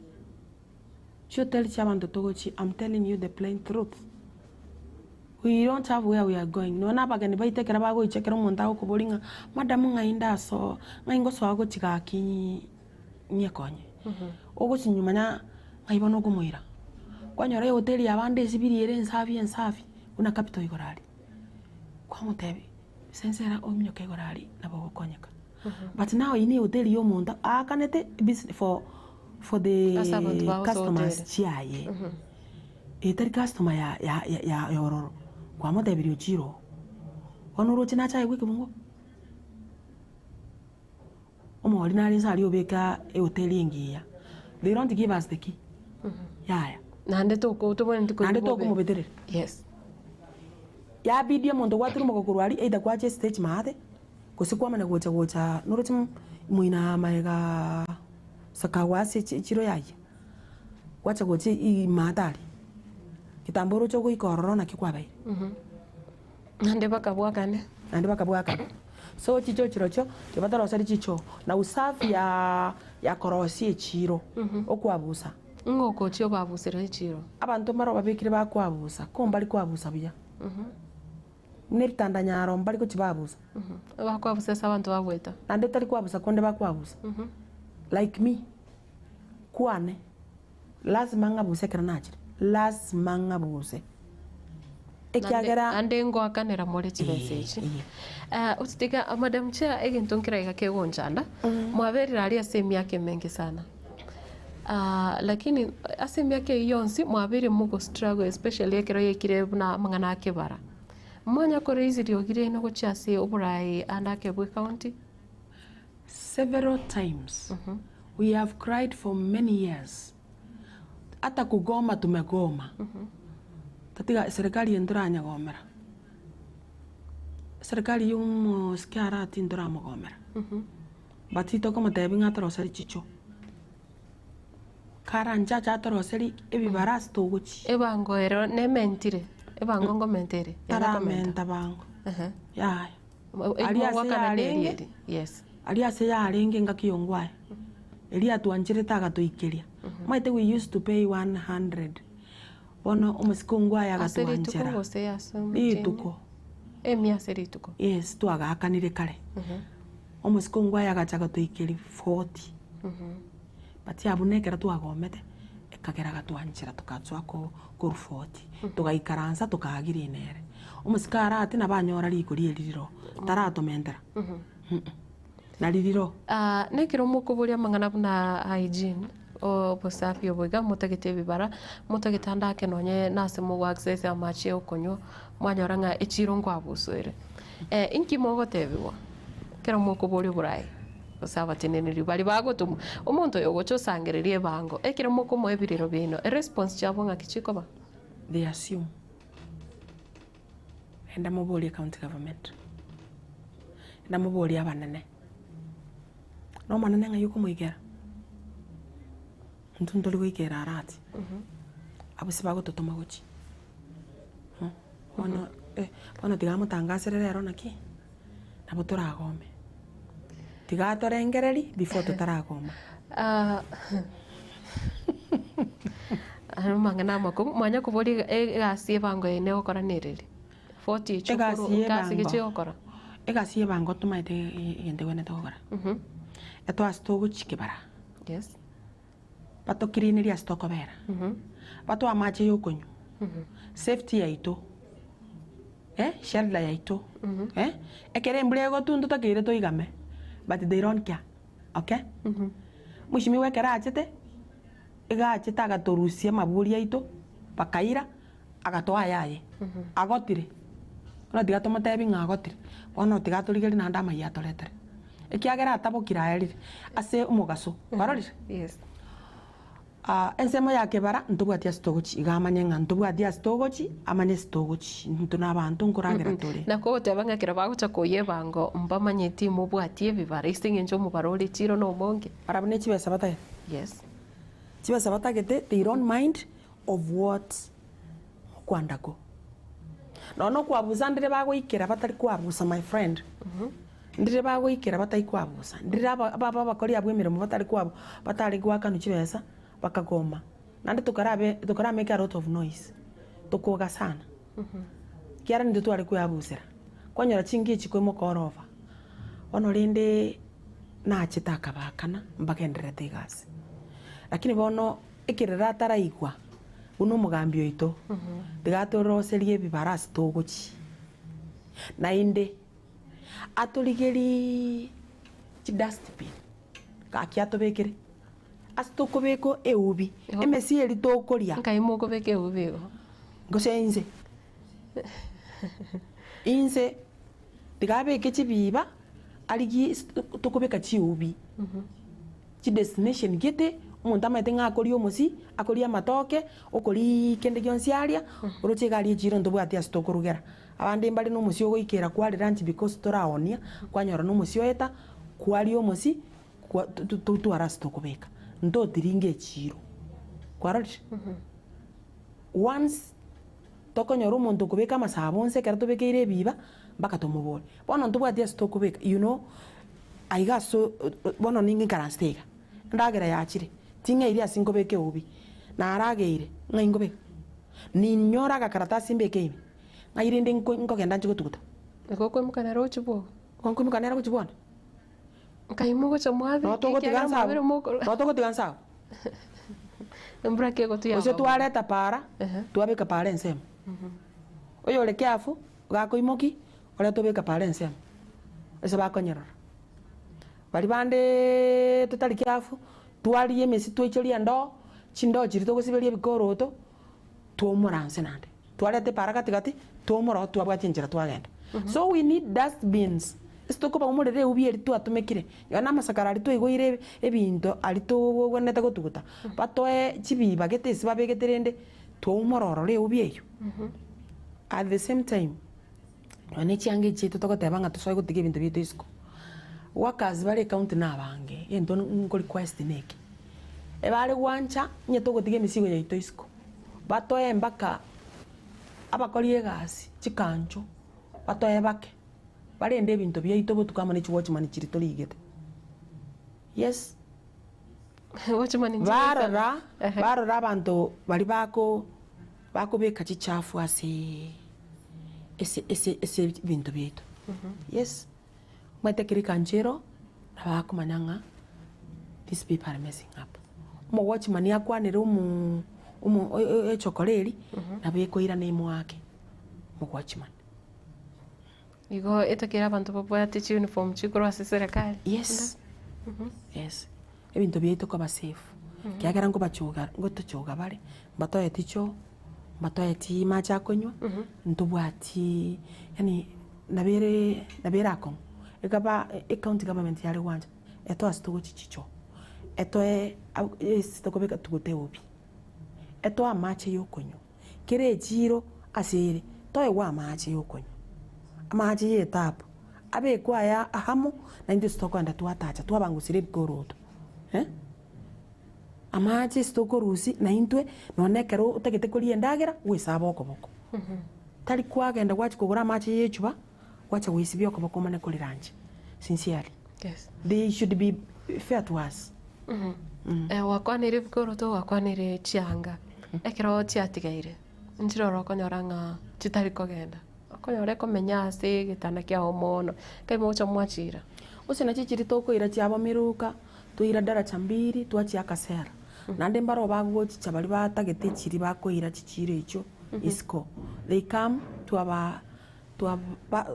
chioteri chi'abanto togochia, I'm telling you the plain truth. We don't have where we are going. Nonya na abageni baito ekero bagoicha ekero omonto agokoboria ng'a madam ng'ai ndasoa, ng'ai ngosoa gochia gaki nyekonye. Ogochi nyuma na ng'ai bono okomoira. Kwanyora ehoteri y'abande esibiri ere ensafi ensafi buna capital igoro aria. Kwamotebia, Sensera ominyoke igoro aria nabo ogokonyeka. But now eyio ne ehoteri ya omonto aakanete bus for for the Ase abanto bagosoa customers hoteri. chiaye. Etari customer ya ya ya ya ororo. Kwamotebirie ochire oo. Bono oroche nache aegwe ekebungo? Omogori nare inse aria obeka ehoteri engiya. They don't give us the key. Yaya. Naende toko tobwenereti Naende koigwa bobe. tokomobeterera. Yes. Yabidi omonto gwatura omogoko korwa aria either kwacha estage maate, gose kwamanya gocha gocha noroche moina maega sakawa ase echiro yayia, gwacha gocha maate aria, kitambo oroche ogoika ororo naki kwabeire. Naende bakabwakane. Naende bakabwakana. So chichoo chirochio tibataroseri chichoo, na usafi ya ya korosia echiro, okwabusa. Ng'o ogochia obabusera echiro? Abanto mbaro babekire bakwabusa, ko mbari kwabusa buya. Buna ebitandanyaro mbari gochia babusa. Bakwabusa ase abanto bagoeta. Naende tari kwabusa konde bakwabusa. Like me, kwane, lazima ng'abuse ekero nachire, lazima ng'abuse. Ekiagera. Naende ngoakanera more chibesa echi. Otiga Madam Chair, egento nkere iga kegonchanda, mwaberire aria ase emiaka emenge sana. Lakini ase emiaka eyio yonsi mwabeire mogo struggle especially ekero yaikire buna amang'ana a kebara. Mwanya ko raise riogi riaino gochia ase oboraai ande ake bwe county? Several times we have cried for many years ata kugoma tumegoma tatiga serikali eye ntoranyegomera serikali ya omosike arati ntoramogomera but tokomotebia ng'a atoroserie chichoo karanche ache atoroserie ebibara ase togochia. Ebango ero nementire, ebango ngomenta ere? Taramenta bango yaya. Aria ase Mogwakana yarenge, nerieri, yes. aria ase yarenge engaki yongwaye, eria atwancherete agatoikeria. Omanyete we used to pay 100, bono omosike ongwaye Ase rituko agatwanchera. gose ase omotienyi? Rituko. Emia ase rituko. Yes, twagaakanire kare. Omosike ongwaye agacha agatoikeria 40. But abwo nekero twagomete, ekagera agatwanchera togatsoa ko korwa 40. Togaikaransa tokaagiri nere. Omosike arati nabo anyora riko rie ririro, taratomentera nari riro. Nekero mokoboria amang'ana buna hygiene, obosafi obo iga motagete ebibara, motagete ande ake nonye nase mogo access amache ya okonywa, mwanyora ng'a echiro nkwabusoire. Inki mogotebigwa ekero mokoboria oboraai gose abateneneri baria bagotomwa, omonto oyo ogocha osangereria ebango, ekero mokomoa ebirero biaino, eresponse chiabo ng'aki chikoba? They assume. Enda moborie county government, enda moborie abanene, na omonene ng'ai okomoikera? Intwe ntori goikera ara ati, abwo ase bagototoma gochia. Bono bono tiga amotangasere rero naki, nabo toragome. Tiga atorengererie before totaragoma. Aya amang'ana amakong'u, mwanya koboria egasi ebango eye negokora nereri? 40 echio Egasi korwa egasi y'ebango, ki chigokora? egasi y'ebango tomaete egento egwenerete gokora. Etoa ase togochia kebara, Yes. batokirinerie ase tokobera, batoe amache ya okonywa, safety yaito. Eh, shelter yaito eh, ekero embura egotwa ntotakeire toigame but they don't care okay. Mweshimiwa ekero achete, iga achete agatorusia amabori aito, bakaira, agatoa ayaye, agotire, bono tiga tomotebi ng'a agotire, bono tiga atorigerie naende amayia atoretere, ekiagera atabokire aerire ase omogaso, kwarorire? Yes. Ensemo ya kebara ntobwati ase togochia, iga amanye ng'a ntobwati ase togochia, amanye ase togochia, intwe na abanto nkoragera tore. Na kogoteba ng'a ekero bagocha koyia ebango mbamanyeti mobwatie ebibara ase eng'encho omobaro ore chiro nomonge. Barabwo ne chibesa batagete. Yes. Chibesa batagete they don't mind of what mokwandako. Nonya na okwabusa ndire bagoikera batari kwabusa my friend. Ndire bagoikera batari kwabusa, ndire aba aba abakori abwo emeremo batari kwabu batare goakanwa chibesa, bakagoma. Naende tokarabe tokara make a lot of noise, tokoga sana, ekiagera intwe tware koeabusera, kwanyora chinki echi koimoka all over. Bono rende nachete akabaakana mbagendererete egasi, lakini bono ekerero ataraigwa buna omogambi oito, tiga atoroserie ebibara ase togochia, naende. Atorigerie chidustbin, gaki atobekere ase tokobeka eubi, emesie eria tokoria. Nkai mokobeka eubi igo? Gose inse, inse tiga abeke chibiba arigie ase tokobeka chiubi. Chidestination gete, omonto amaete ng'a akoria omosie, akoria amatoke, okoriiii kende gionsi aria, oroche iga aria echiro ntobwati ase tokorugera. Abande mbare na omosie ogoikera kware lunch because toraonia, kwanyora na omosie oeta, kwaria omosie, kwa totware ase tokobeka. Ntotiringa echiro, kwarorire? Once tokonyora omonto okobeka amasabo onsi ekero tobekeire ebiba, mpaka tomobore. Bono ntobwati ase tokobeka, you know, aiga ase bono ninge nkaransete iga, endagera yachire, ting'eiri ase nkobeka eubi, narageire, ng'ai nkobeka? Ninyore agakaratasi mbeke ime, ng'ai rende nko nkogenda nche gotuguta? Igo okoimoka nere gochia bwogo? Igo nkoimoka nere gochia bwone? Nkai mogocha mwabeka Noo togotiga ekiagera nse abwo, mwabere mokorwa. noo togotiga nse abwo. Embura kegotwa Gose yababuna. twareta paara, twabeka paara ensemo. Oyore careful, gakoimoki, orete obeka paara ensemo, ase bakonyerora. Baria bandeeee totari careful, twarigia emesi twaichoria endoo, chindoo chiria togosiberia ebikoroto, twaumora nse naende. Twareta epaara gati gati, twaumora oo twabwatia enchera twagenda. So we need dustbins, ase tokobaumorera eubi eria twatumekire, nonya na amasakara aria twaigoire ebinto aria togwenerete gotuguta, batoe chibiba gete ase babegete rende, twaumora ororo eubi eywo. At the same time, nonya na echianga echi chiaito togoteba ng'a tosoe gotiga ebinto biaito isiko, workers bare ecounty na abange, egento nko request neke, ebare gwancha onye togotiga emesigo yaito isiko, batoe mpaka abakori egasi chikancho, batoe bake, barende ebinto biaito botuko amo ne chiwatchman chiria torigete. Yes. Watchman nchigoisana. Barora, Ehe. barora abanto baria bako bakobeka chichafu ase ase ase ase ebinto biaito. Yes, omanyete ekero ekancho ero, nabo bakomanya ng'a these people are messing up. Omowatchman akwanere omo omo echokora eria, nabo ekoirana emoake omowatchman. Igo etokeire abanto babwate chiuniform chikorwa ase eserekari. Yes, yes, ebinto biaito koba safe, ekiagera nkobachoga ngotochoga bare, mbatoeti choo, mbatoeti mache akonywa, ntobwati yaani nabo ere nabo ere akong'u. Ekaba ecounty government yare gwancha, etoe ase togochi chichoo, etoe ase tokobeka tugute eubi, etoe amache ya okonywa. Kera echiiro ase ere toegwe amache y'okonywa, amache y'etapu, abekwe aya amo, na intwe ase tokoenda twatacha twabangusire ebikoroto eh. Amache ase tokorusia na intwe nonya ekero otagete koria endagera, goesabe okoboko. Tari kwagenda gwachia kogora amache y'echuba, gwacha goesibia okoboko omanye korera inche, sincerely. Yes. They should be fair to us. Gwakwanire ebikoroto, gwakwanire chianga, ekero chiatigaire, nchiroro okonyora ng'a chitari kogenda, okonyora ekomenya ase egetanda kiago mono, ekero mogocha mwachiira. Gose nachio chiria tokoira chiabo miruka, twaira daraja mbiri, twachiaka sera. Naende mbaroo bagochicha baria batagete chiria bakoira chichiro echio isiko, they come twabaa. Twaba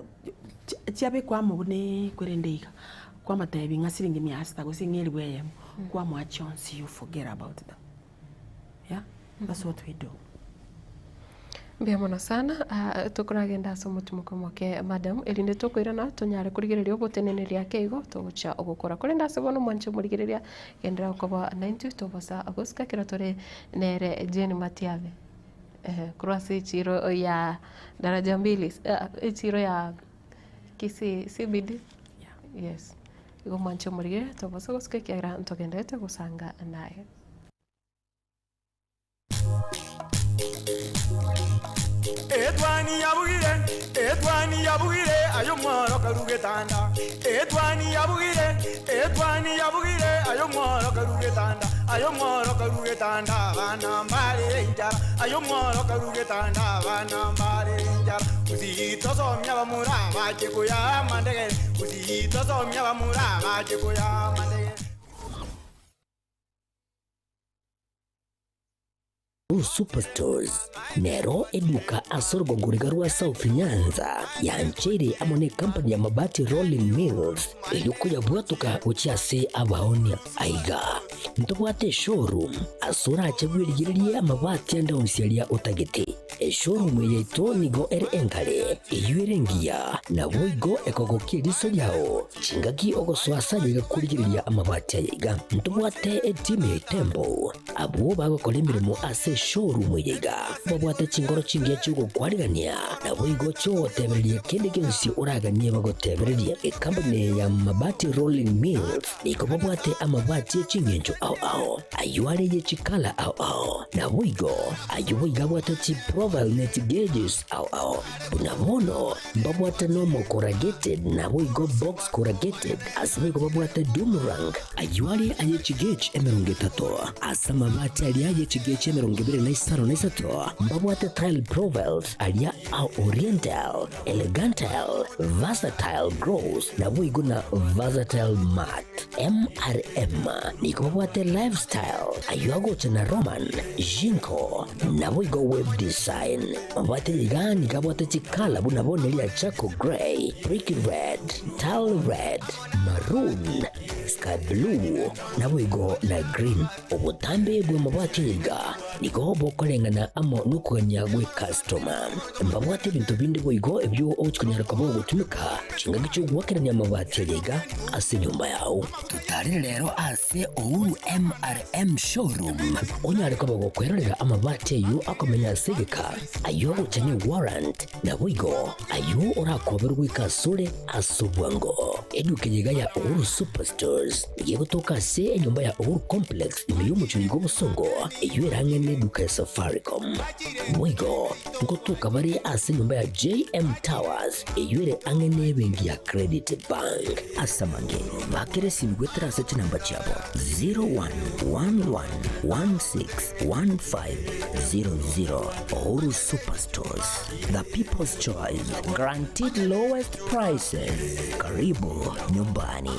chiabekwa amo buna ekwerende iga, kwamotebi ng'a siringi mia sita gose ng'a elifu eyemo, kwamoa chionsi you forget about them, yeah, that's what we do. Mbuya mono sana, tokoragenda ase omotimoko omoke madam, erinde tokoirana tonyare korigereria oboteneneri ake igo togochia gokora. Korende ase bono mwanche omorigereria, genderera koba naintwe tobosa gosika ekero tore nere Jane Matiang'i. Korwa ase echiro ya Daraja Mbili, echiro ya Kisii CBD, yes. Igo mwanche omorigere tobosa gosika ekiagera ntogenderete gosanga naye. Etwani yabugire, etwani yabugire, aye omworo karu getanda. Etwani yabugire, etwani yabugire, aye omworo karu getanda. Aye omworo karu getanda, abana mbarere enchara. Aye omworo karu getanda, abana mbarere enchara. Gusii tosomia abamura bache koyaa amandegere, Gusii tosomia abamura bache koyaa amandegere. Blue Superstores nero eduka ase orogongo riga rwa South Nyanza yancheire amo ne company ya Mabati Rolling Mills erio koyabwatoka gochia ase abaonia. Aiga ntobwate eshowroom ase orache bwerigererie amabati ande onsi aria otagete. Eshowroom eye yaito nigo ere enkare, eyio ere engiya, naboigo ekogokia eriso riao chingaki ogosoa ase aye iga korigereria amabati aya iga. Ntobwate etimu ya Itembo Abwo bagokora emeremo ase eshowroom eye iga babwate chinkoro chingiya chi'ogokwarigania, naboigo chi'ogotebereria kende gionsi oraganie bagotebererie. Ecompany eye ya Mabati Rolling Mills nigo babwate amabati e ching'encho ao ao, ayio are ye chikala ao ao, naboigo ayio boigo abwate chiprofile ne chigauges ao ao. Buna bono mbabwate normal corrugated naboigo box corrugated, ase boigo babwate doomerang. Ayio are aye chigauge emerongo etato, ase amabati aria aye chigauge emerongo ebere na isano na isato, mbabwate tile profiles aria a oriental, elegantile, versatile gloss, naboigo na versatile matte. MRM nigo babwate lifestyle, ayio agocha na Roman, Jinko, naboigo web design. Mabwate iga nigo abwate chikala buna bono eria charcoal grey, brick red, tile red, maroon, sky blue, naboigo na green. Obotambe bw'amabati aya iga nigo bokoreng'ana amo nokogania gw'ecustoma. Mbabwate ebinto binde boigo ebio ogochia konyara koba ogotumeka chingaki chi'ogoakerania amabati aya iga ase enyomba yao. Totarere rero ase Uhuru MRM Showroom onyare koba gokwerorera amabati ayio akomenya ase egeka, ayio agocha ne warrant, naboigo ayio orakoberwe goika asore ase obwango. Eduka eye iga ya Uhuru Superstores nigo egotoka ase enyomba ya Uhuru Complex ime y'omochie oiga obosongo, eyio ere ang'e neduka ya Safaricom. Boigo ngotoka bare ase enyomba ya JM Towers eyio ere ang'e nebenki ya Credit Bank. Ase amange, bakera esimi goetera ase chinamba chiabo 0111161500. Uhuru Superstores, the people's choice, guaranteed lowest prices. Karibu nyumbani.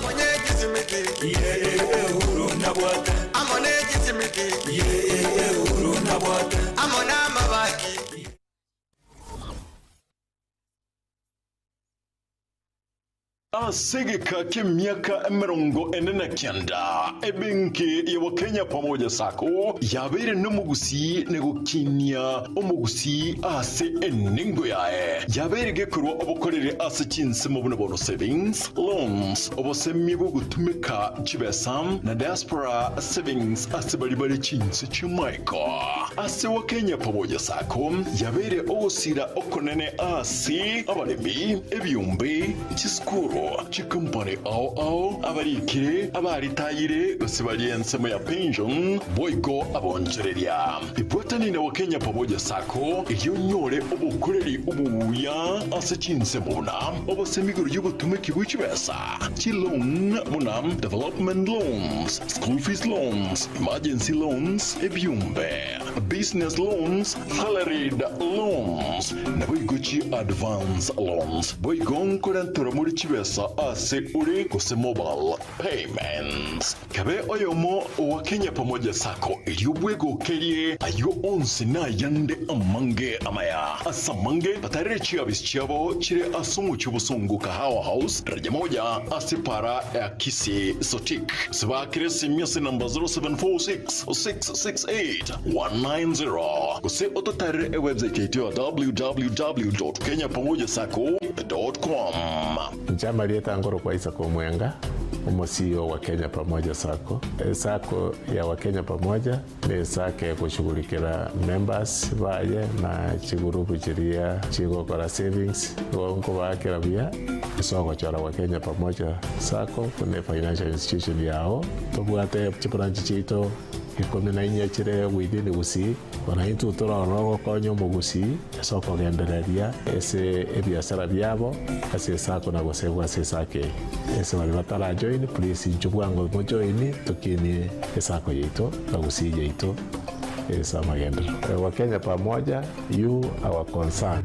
Ase egeka ki'emiaka emerongo ene na kianda, ebenki ya Wakenya Pamoja Sacco yabeire nomogusii na gokinia omogusii ase enengo yaye. Yabeire gekorwa obokoreri ase chinsemo buna bono savings, loans, obosemi bw'ogotumeka chibesa, na diaspora savings ase baria bare chinse chi'amaiko. Ase Wakenya Pamoja Sacco yabeire ogosira okonene ase abaremi, ebiombe, chisukuru, chikompani ao ao, abarikire, abaritayire, gose baria ensemo ya pension, boigo abonchoreria. Ibwatani na Wakenya Pamoja Sacco erio onyore obokoreri obuya ase chinsemo buna obosemi igoro y'obotumeki bwe chibesa, chiloan buna development loans, school fees loans, emergency loans, ebiombe. Business loans, salaried loans, naboigo chi advance loans. Boigo nkorenterwa more chibesa ase ore gose mobile payments. Kabe oyomo owa Kenya Pamoja Sacco erio bwegokerie ayio onsi na ayande amange amaya. Ase amange batarere chiabisi chiabo chire ase omochie obosongo Kahawa House, daraja moja ase para ya Kisii Sotik. Gose baakere esimi ase enamba 0746 668 190 gose ototarere ewebsite yaito ya www.kenyapamojasacco.com. Inche amarieta nkorokwa Isaac Omwenga, omo CEO wa Kenya Pamoja Sacco. Esacco ya Wakenya Pamoja ne esacco egoshughulikera members baye na chigurupu chiria chigokora savings. Igo nkobaakera buya ase ogochora Wakenya Pamoja Sacco buna efinancial institution yao. Tobwate chibranch chiaito ikomi na inye chire within Gusii, bono intwe tore ororo gokonya omogusii ase okogendereria ase ebiasara biabo ase esako na gosegwa ase esako eye. Ase baria batarajoin please inchuo bwango mojoini tokinie esako yaito na Gusii yaito ase amagenderero. Wakenya pamoja, you our concern.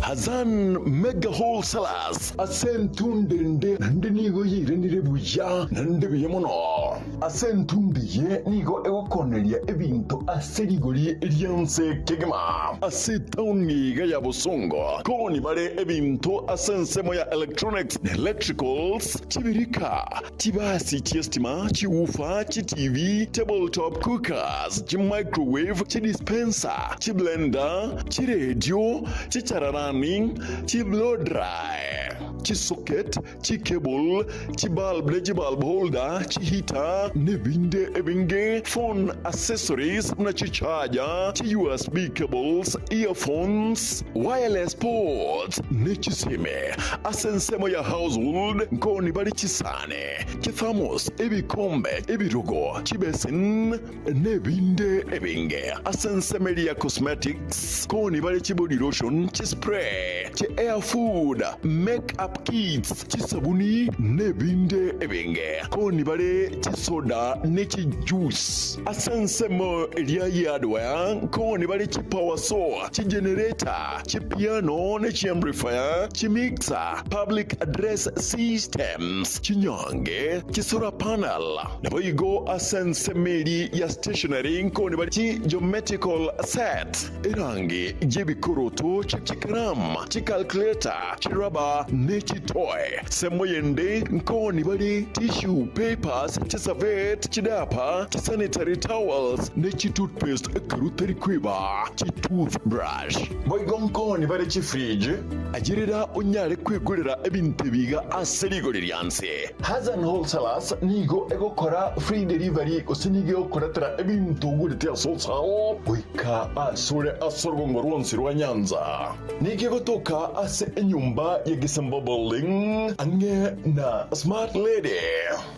Hassan Mega Wholesalers ase entundo ende naende nigo yairanire buya naende buya mono. Ase entundo eye nigo egokoneria ebinto ase rigori ri'ense kegima. Ase etaoni iga ya Bosongo koni bare ebinto ase ensemo ya electronics na electricals, chibirika, Chibasi chi'estima, chiwoofer, chiTV, table top cookers, chimicrowave, chidispenser, chiblender, chiredio, chichararani, chiblow dry, chisocket, chicable, chibulb ne chibulb holder, chiheater, nebinde ebinge, phone accessories buna chicharger, chi-USB cables, earphones, wireless ports, ne chisime. Ase ensemo ya household nkoni bare chisani, chithermos, ebikombe, ebirogo, chibesin, nebinde ebinge. Ase ensemo eria ya cosmetics nkoni bare chibody lotion, chispray, chi hair food, make up kits, chisabuni, nebinde ebinge. Nkoni bare chisoda ne chijuice. Ase ensemo eria ya hardware nkoni bare chipower saw, chigenerator, Chipiano ne chiamplifier, chimixer, public address systems, chinyange, chisolar panel, naboigo ase ensemo eria ya stationery nkoni bare chi geometrical set, erangi y'ebikoroto, chikaramu, chicalculator, chirubber ne chitoy. Ensemo yende nkoni bare tissue papers, chiservette, chidiaper, chisanitary towels ne chitoothpaste ekero tari kweba chitoothbrush. Boigo nkoni bare chifridge, ayerera onyare kwegorera ebinto ebi iga ase rigori rianse. Hassan Wholesalers nigo egokora free delivery gose nigo egokoretera ebinto ogorete ase wholesale goika asore ase orogongo rwonsi rwa Nyanza. Nigo egotoka ase enyomba ya Gisemba Building ang'e na Smart Lady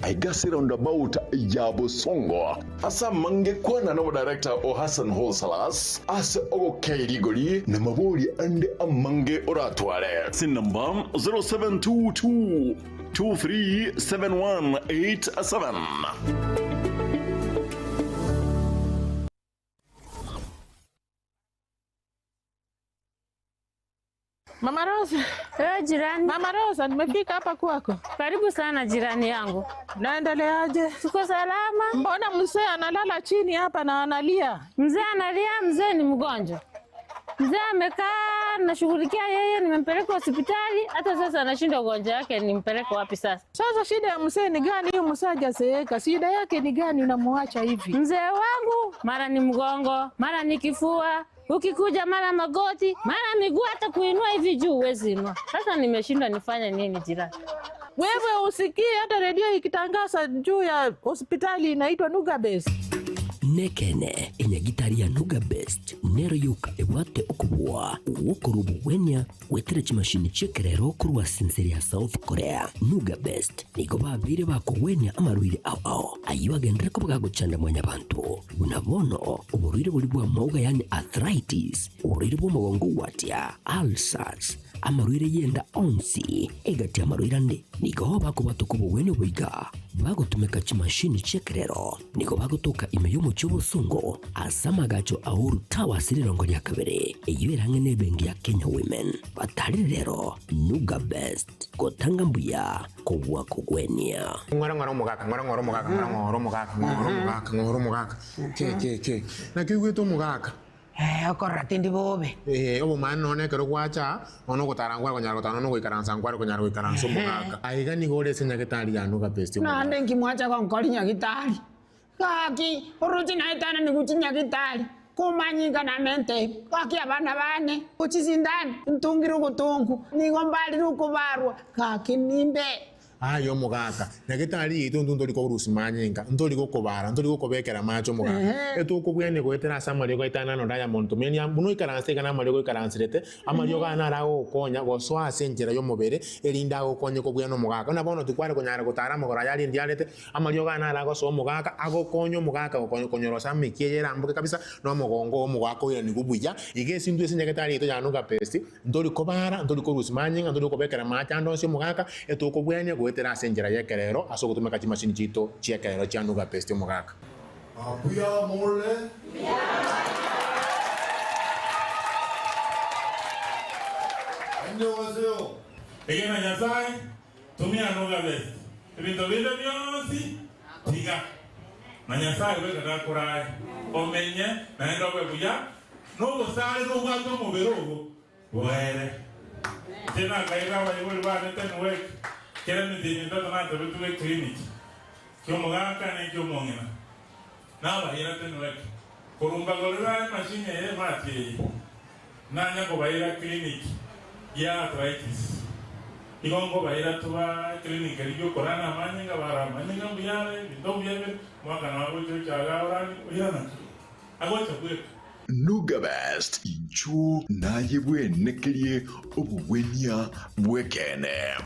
aiga ase roundabout ya Bosongo. Ase amange kwana nomodirector o Hassan Wholesalers ase ogokei rigori na mabori ande amange oratware. Ase enamba 0722 237187. Mama Rosa. Eh, jirani. Mama Rosa, nimefika hapa kwako. Karibu sana jirani yangu. Naendeleaje? Tuko salama. Mbona mzee analala chini hapa na analia? Mzee analia, mzee ni mgonjwa. Mzee amekaa, nashughulikia yeye, nimempeleka hospitali, hata sasa anashindwa ugonjwa wake, nimpeleke wapi sasa? Sasa shida ya mzee ni gani? Huyu mzee hajazeeka, shida yake ni gani unamuacha hivi? Mzee wangu mara ni mgongo, mara ni kifua, ukikuja mara magoti, mara miguu, hata kuinua hivi juu huwezi inua. Sasa nimeshindwa nifanye nini jirani? Wewe usikie hata redio ikitangaza juu ya hospitali inaitwa Nuga Base. Nekeene, enyagitari ya Nuga Best nero yoka ebwate okobua gw'okorua obogwenia goetera chimashini chi'ekerero korwa ase ense ya South Korea. Nuga Best nigo babeire bakogwenia amarwaire ao ao ayio agenderere koba gagochanda mwanyabanto, buna bono oborwaire boria bw'amauga yaani arthritis, oborwaire bw'omogongo gwatia, ulcers, Amarwaire y'enda onsi egati y'amarwaire ande nigo bakobwatoka obogwenia oboiga bagotumeka chimashini chi'ekerero. Nigo bagotoka ime y'omochie obosongo ase amagacho a Uhuru Towers rirongo ria kabere, eyio ere ang'e n'ebenki ya Kenya Women. Batarire rero Nuga Best, gotanga mbuya kobua kogwenia. Ng'ora ng'ora omogaka, ng'ora ng'ora omogaka, ng'ora ng'ora omogaka, ng'ora omogaka, ng'ora omogaka, ke ke ke. Naki oigwete omogaka? Ee, okorora tindi bobe. Ee, obomaene nonya ekero gwacha aa, nonya ogotara nkware konyara gotara, nonya ogoikaransa nkware konyara goikaransa omogaka. Aiga nigo ore ase nyagetari ya Nuga Best omogaka. Naende inki mwacha gonkori nyagitari? Gaki, oroche naetananigwe chinyagitari, komanyinga namente, gaki abana bane, ochisindane, ntungire ogotongu, nigo mbarire okobarwa, gaki nimbe. Aye omogaka, nyagetari yaito intwe ntori korusia manyinga, ntori gokobara, ntori gokobekera amache omogaka. Etokobwenia goetera ase amariogo aito aya naro Diamond Tumenia, buna oikaranse iga namariogo oikaranserete, amariogo aya naro agogokonya gosoa ase enchera y'omobere, erinde agokonye kobwena omogaka. Buna bono tikware konyara gotara amagoro aya aria ndiarete, amariogo aya naro agosoa omogaka, agokonya omogaka konyorosa emekia eye eramboke kabisa, na omogongo oo omogaka oiranigwe buya. Iga ase intwe ase nyagetari yaito ya Nuga Best, Ntori kobara, ntori korusia manyinga, ntori kobekera amache ande onsi omogaka, etokobwenia goetera ase enchera y'ekerero ase ogotumeka chimashini chiaito chi'ekerero chia Nuga Best omogaka. Mbuya more? Annyeonghaseyo. Egena Nyasae, tumia Nuga Best, ebinto binde bionsi tiga, na Nyasae bweka gakorae omenye naende obe buya. Nobosare nobwate omobere obo boere. Inche nakaira abaibori bane Tenwek, kera emetienyi etato natebetwe eclinic ki'omogaka na eki'omong'ina. Nabaira Tenwek, korwa mbagorera emachine eye emati eye, nanya kobaira clinic ya arthritis. Igo nkobaira toba eclinic eria y'okorana amanyinga, bara amanyinga mbuya are, ebinto mbuya bire, omwaka nabo agocha ocha iga orani, oirana ki? Agocha bweka. Nuga Best, inchuo naye bwenekerie obogwenia bw'ekeene.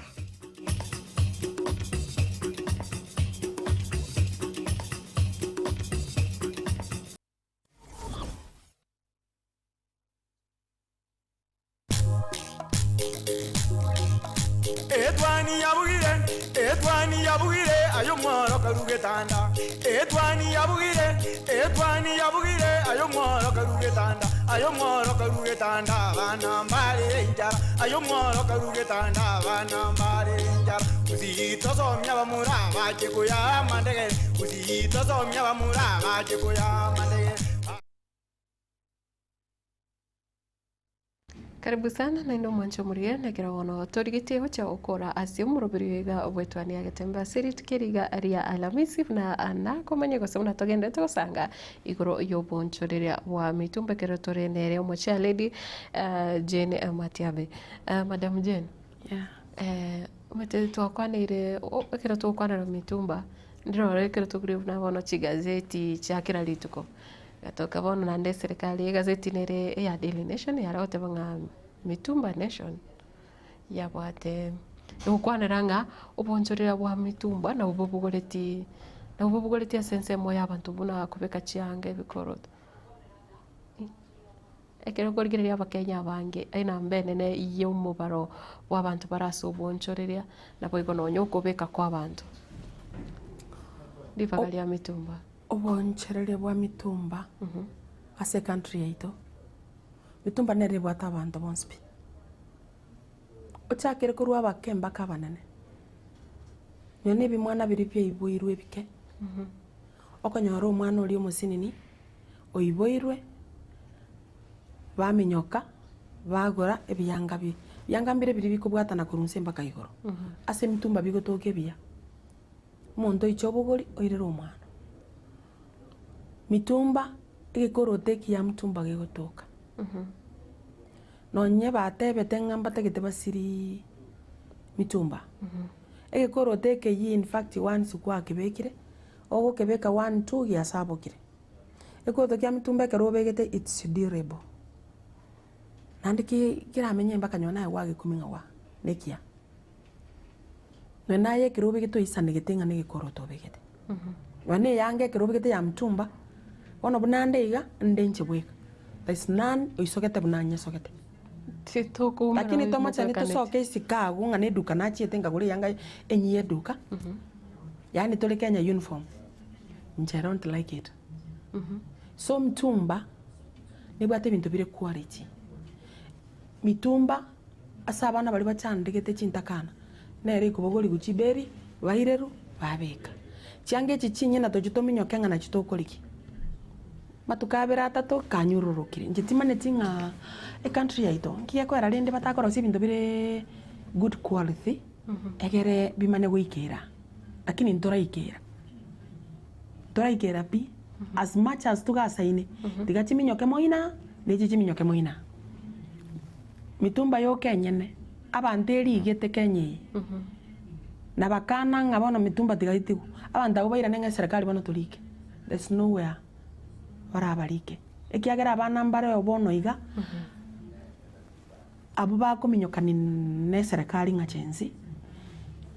Etwani yabugire, etwani yabugire, aye omworo karue getanda. Etwani yabugire, etwani yabugire, aye omworo karue getanda. Aye omworo karue getanda, abana mbare enchara. Aye omworo karue getanda, abana mbare enchara. Gusii tosomia abamura bache koyaa amandegere, Gusii tosomia abamura bache koyaa amandegere. Karibu sana naende omwanche omorigia nekero bono torigetie gocha gokora ase omoroberi oyo iga bwetwania getembe ase rituko eri iga ria Alhamisi buna nakomanya gose buna togenderete gosanga igoro y'obonchoreria bwa mitumba ekero tore nere omochia lady Jane Matiabe. Madam Jane, Yeah. omanyete twakwaneire ekero togokwanera mitumba ndirore ekero tokoria buna bono chigazeti chia kera rituko. Gatoka bono naende eserekari egazeti nere eya Daily Nation yare goteba ng'a Mitumba Nation yabwate egokwanera ng'a obonchorera bwa mitumba nabwo bobogoreti nabwo bobogoreti ase ensemo ya abanto buna kobeka chianga ebikoroto. Ekero okorigereria abakenya abange enamba enene ya omobaro bwa abanto bare ase obonchoreria naboigo nonya okobeka kwa abanto ribaga ria mitumba. Obonchoreria bwa mitumba ase ecountry yaito, mitumba nere ebwate abanto bonsi pi. Ochakere korwa abake mpaka abanene, nonya na ebimwana biria biaiboirwe ebike, okonyora omwana oria omosinini oiboirwe, baminyoka, bagora ebiyanga bi, ebiyanga mbire biria bikobwatana korwa inse mpaka igoro, ase emitumba bigotoka ebiya. Omonto oiche obogori oirere omwana. Mitumba, egekoroto ekiya mtumba gegotoka. Nonye batebete ng'a mbatagete basiriiii mitumba, egekoroto ekeyia infact once gwakebekire, ogokebeka one two giasabokire. Egekoroto kia mitumba ekero obegete it's durable. Naende ki keramenye mpaka nonye naye gwagekumia ng'a waa, nekiya. Nonye naye ekero obegete oisanegete ng'a negekoroto obegete. Nonye na eyanga ekero obegete ya mtumba, bono buna nde iga, nde inche bweka, there is none oisogete buna nyesogete. Titokoumera Lakini tomochani mobwekaneti. tosoke isiko agwo ng'a na eduka nachiete nkagora eyanga enyia eduka, yaani tore Kenya uniform, inche I don't like it. So mtumba, nebwate ebinto bire quality. Mitumba, ase abana baria bachandegete chintakana, nere ekobogorigwa chiberi, bairerwa, babeka. Chianga echi chinyene tochi tominyoke ng'a nachi tokorigia. Matuko abere atato kanyororokire, inche timanyeti ng'a ecountry yaito nki gekoera rende batakorosia ebinto bire good quality, egere bimanye goikera, lakini ntoraikera. Ntoraikera pi, as much as togasaine, tiga chiminyoke moina, na echi chiminyoke moina. Mitumba yoka enyene, abanto erigete Kenya eye, na bakana ng'a bono mitumba tiga etigwe, abanto abwo bairane ng'a eserekari bono torike, there's nowhere barabarike, ekiagera abana mbareo bono iga, abwo bakominyokani na eserekari ng'a chensi,